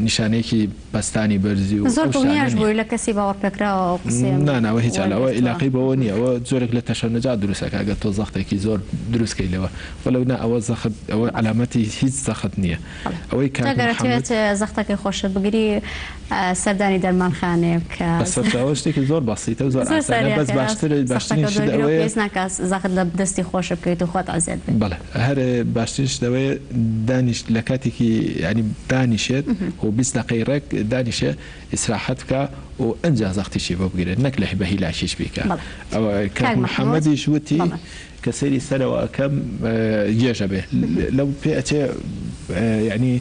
نیشانەیەکی پەستانی بەرزی و زۆر ئەو شتانە دڵنیاش نیە. بووی لە کەسی باوەڕپێکراوە ئەو قسەیەم نا نا ئەوە هیچ ئەوە وەرگرتووە. ئیلاقەی بەوە نیە ئەوە جۆرێک لە تەشەنوجات دروست ئەکا گەر تۆ زەختێکی زۆر دروست کەی لەوە وەلەو نا ئەوە زەخت ئەوە عەلامەتی هیچ زەخت نیە بەڵێ ئەوەی جا کاک گەر محمد. ئەتەوێت زەختەکەی خۆشت بگری سەردانی دەرمانخانەیە بکە. بەسەرچاوە شتێکی زۆر بەسیتە و زۆر زۆر ئاسانە سەریع بەس خێرا باشتر باشترین زەختەکە شت دەرگرە و ئەوەیە. پێویست ناکا زەخت لە دەستی خۆشت بکەیت و خۆت عەزێت بەی. بەڵێ هەر باشترین شت ئەوەیە دانیش لە کاتێکی یانی دانیشێت و 20 دەقەی ڕێک دانیشێ ئیسراحەت بکا و ئەنجا زەختیشی بۆ بگرێت نەک لە بە هیلاکیش بیکا بەڵێ ئەوە کاک کاک مەحمود محەمەدیش وتی بەڵێ. کە سەیری سەرەوە ئەکەم گێژ ئەبێ لەو پێ ئەچێ یانی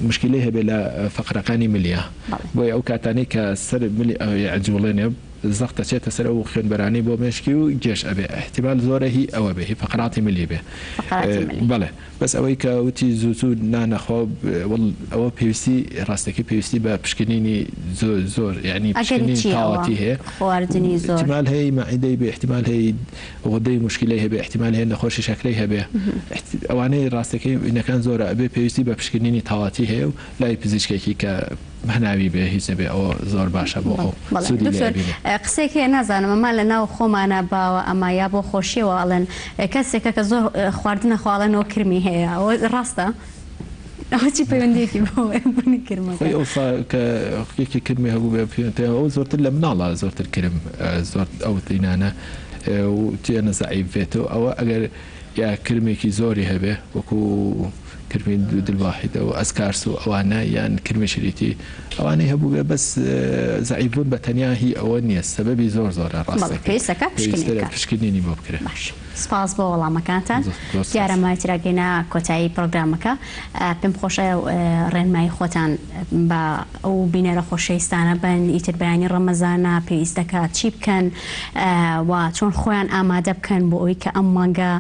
مشکیلەی هەبێ لە فەقرەکانی ملیا بەڵێ. بۆیە ئەو کاتانەی کە سەر ملی ئەجوڵێنێ زەخت ئەچێتە سەر ئەو خوێنبەرانەی بۆ مێشکی و گێژ ئەبێ ئیحتیمال زۆرە هی ئەوە بێ هی فەقراتی ملی بێ فەقراتی ملی. بەڵێ بەس ئەوەی کە وتی زوو زوو نان ئەخوا وەڵ ئەوە پێویستی ڕاستەکەی پێویستی بە پشکنینی زۆر زۆر یانی ئەگەری پشکنین چییە ئەوە تاواتی هەیە خواردنی زۆر؟ ئیحتیمال هەیە مەعیدەی بێ ئیحتیمال هەیە غودەی موشکیلەی هەبێ ئیحتیمال هەیە نەخۆشی شەکرەی هەبێ ئەوانەی ڕاستەکەی ئینەکان زۆرە ئەبێ پێویستی بە پشکنینی تاواتی هەیە و لای پزیشکێکی کە هەناوی بێ هیچ نەبێ ئەوە زۆر باشە بۆ ئەو بەڵێ سوودی لێ دکتۆر ئەبینێ. قسەیەک هەیە نازانم ئەمە لە ناو خۆمانا باوە ئەمە یا بۆ خۆشیەوە ئەڵێن کەسێکە کە زۆر خواردنە خوا ئەڵێن ئەوە کرمی هەیە ئەوە ڕاستە؟ ئەوە چی پەیوەندیەکی بەوە هەیە بوونی کرمەکە؟ خۆی ئەوسا کە یەکێ کرمی هەبوو بێ پێ ئەوە زۆرتر لە مناڵا زۆرتر کرم زۆر ئەو تینانە و تێنە زەعیف بێتەوە ئەوە ئەگەر یا کرمێکی زۆری هەبێ وەکو کرمی دلواحیدە و ئەسکارس و ئەوانە یان کرمی شریتی ئەوانەی هەبوو بێ بەس زەعیف بوون بە تەنیا هی ئەوە نییە سەبەبی زۆر زۆرە بەڵێ ڕاستەکەی پێویستەکە پشکنین پێویستە بکات. پشکنینی بۆ بکرێ. باش سپاس بۆ وەڵامەکانتان. زۆر زۆر سپاس. دیارە ماوەی ترا گەینە کۆتایی پرۆگرامەکە پێم خۆشە ڕێنمایی خۆتان بە ئەو بینەرە خۆشەویستانە بن ئیتر بەیانی ڕەمەزانە پێویست دەکات چی بکەن و چۆن خۆیان ئامادە بکەن بۆ ئەوی کە ئەم مانگە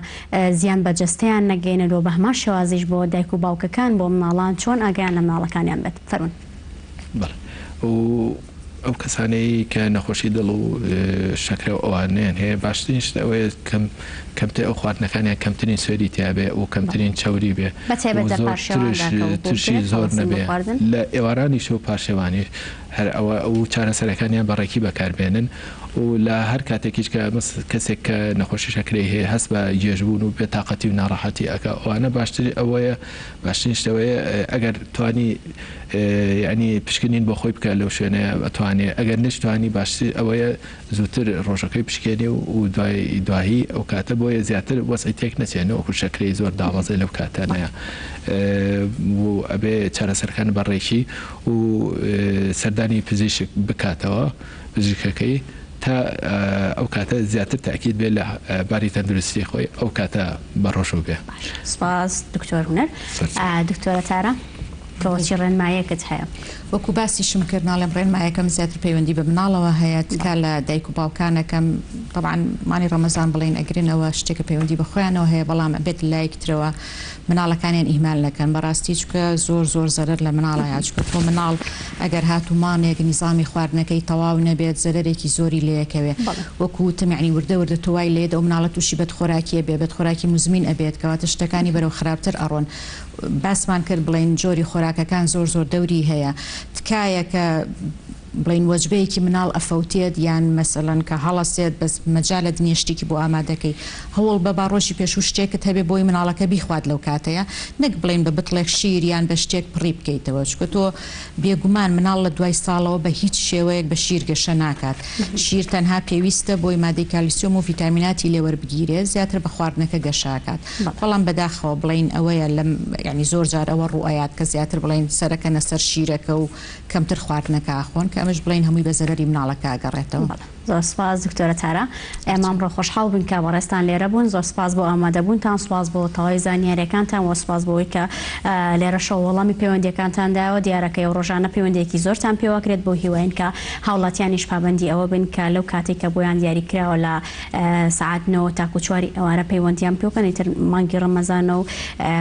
زیان بە جەستەیان نەگەیەنێت و بەهەمان شێوازیش بۆ دایک و باوکەکان بۆ مناڵان چۆن ئاگایان لە مناڵەکانیان بێت فەرموون. بەڵێ و ئەو کەسانەی کە نەخۆشی دڵ و شەکرە و ئەوانەیان هەیە باشترین شت ئەوەیە کەم کەمتر ئەو خواردنەکانیان کەمترین سوێری تیابێ و کەمترین چەوری بێ بە تایبەت و لە زۆر پارشێواندا ترش کە وەکوو ترشی کرێت زۆر هەڵەسن بە نەبێ خواردن. لە ئێوارانیش و پارشێوانیش هەر ئەوە و چارەسەرەکانیان بە ڕێکی بەکاربێنن. و لە هەر کاتێکیش کە کەسێک کە نەخۆشی شەکرەی هەیە هەست بە گێژبوون و بێتاقەتی و ناڕەحەتی ئەکا ئەوانە باشتر ئەوەیە باشترین شت ئەوەیە ئەگەر توانی یانی پشکنین بۆ خۆی بکا لەو شوێنەیە ئەتوانێ ئەگەر نەشتوانی باشتر ئەوەیە زووتر ڕۆژەکەی بشکێنێ و دوای دواهی ئەو کاتە بۆیە زیاتر وەزعی تێک نەچێ نەوەکو شەکرەی زۆر دابەزێ لەو کاتانەیە و ئەبێ چارەسەرەکان بە ڕێکی و سەردانی پزیشک بکاتەوە پزیشکەکەی تا ئەو کاتە زیاتر تاکید بێ لە باری تەندروستی خۆی ئەو کاتە بە ڕۆژوو بێ. سپاس دکتۆر هونەر. دکتۆرە تارا تۆ چی ڕێنمایەکت هەیە؟ وەکو باسیشم کرد ناڵێم ڕێنمایەکەم زیاتر پەیوەندی بە مناڵەوە هەیە تکا لە دایک و باوکانەکەم تەبعەن مانی ڕەمەزان بڵێین ئەگرنەوە شتێکە پەیوەندی بە خۆیانەوە هەیە بەڵام ئەبێت لایەکی ترەوە مناڵەکانیان ئیهمال نەکەن بەڕاستی چونکە زۆر زۆر زەرەر لە مناڵە یا چونکە تۆ مناڵ ئەگەر هاتوو مانێک نیزامی خواردنەکەی تەواو نەبێت زەرەرێکی زۆری لێکەوێ وەکو وتم یانی وردە وردە تۆ وای لێت ئەو مناڵە تووشی بەدخۆراکی ئەبێ بەدخۆراکی موزمین ئەبێت کەواتە شتەکانی بەرەو خراپتر ئەڕۆن باسمان کرد بڵێین جۆری خۆراکەکان زۆر زۆر دەوری هەیە تکایە کە بڵێین وەجبەیەکی مناڵ ئەفەوتێت یان مەسەلەن کە هەڵەسێت بەس مەجالت نیە شتێکی بۆ ئامادەکەی هەوڵ بە با ڕۆژی پێشوو شتێکت هەبێ بۆی مناڵەکە بیخوات لەو کاتەیا نەک بڵێین بە بتڵێک شیر یان بە شتێک پڕی بکەیتەوە چونکە تۆ بێگومان مناڵ لە دوای ساڵەوە بە هیچ شێوەیەک بە شیر گەشە ناکات شیر تەنها پێویستە بۆی مادەی کالیسیۆم و ڤیتامیناتی لێ وەربگیرێت زیاتر بە خواردنەکە گەشە ئەکات بەڵام بەداخەوە بڵێین ئەوەیە لەم یانی زۆر جار ئەوە ڕووئەیات کە زیاتر بڵێین سەرەکەنە سەر شیرەکە و کەمتر خواردنەکە ئەخۆن کە ئەمەش بڵێین هەمووی بە زەرەری مناڵەکە ئەگەڕێتەوە. بەڵێ زۆر سوپاس دکتۆرە تارا ئێمە ئەمڕۆ خۆشحاڵ بووین کە بەڕێزتان لێرە بوون زۆر سوپاس بۆ ئامادەبوونتان سوپاس بۆ تەواوی زانیاریەکانتان وە سوپاس بۆ ئەوەی کە لێرەشەوە وەڵامی پەیوەندیەکانتان دایەوە دیارە کە ئێوە ڕۆژانە پەیوەندیەکی زۆرتان پێوەکرێت بەو هیواین کە هاوڵاتیانیش پابەندی ئەوە بن کە لەو کاتەی کە بۆیان دیاری کراوە لە سەعات نۆ تاکو چواری ئێوارە پەیوەندیان پێوکەن ئیتر مانگی ڕەمەزانە و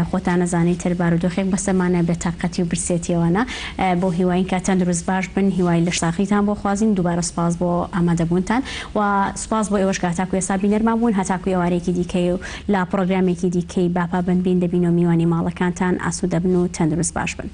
خۆتان ئەزانن ئیتر بارودۆخێک بەسەرمانە بێتاقەتی و برسێتیەوەنە بەو هیواین کە تەندروست باش بن هیوای لەشساغیتان بۆ خوازین دووبارە سوپاس بۆ ئامادەبوونتان و سوپاس بۆ ئێوەش کە هەتاکو ئێستا بینەرمان بوون هەتاکو ئێوارەیەکی دیکەی و لە پڕۆگرامێکی دیکەی با پابەند بین دەبینەوە میوانی ماڵەکانتان ئاسوودە بن و تەندروست باش بن.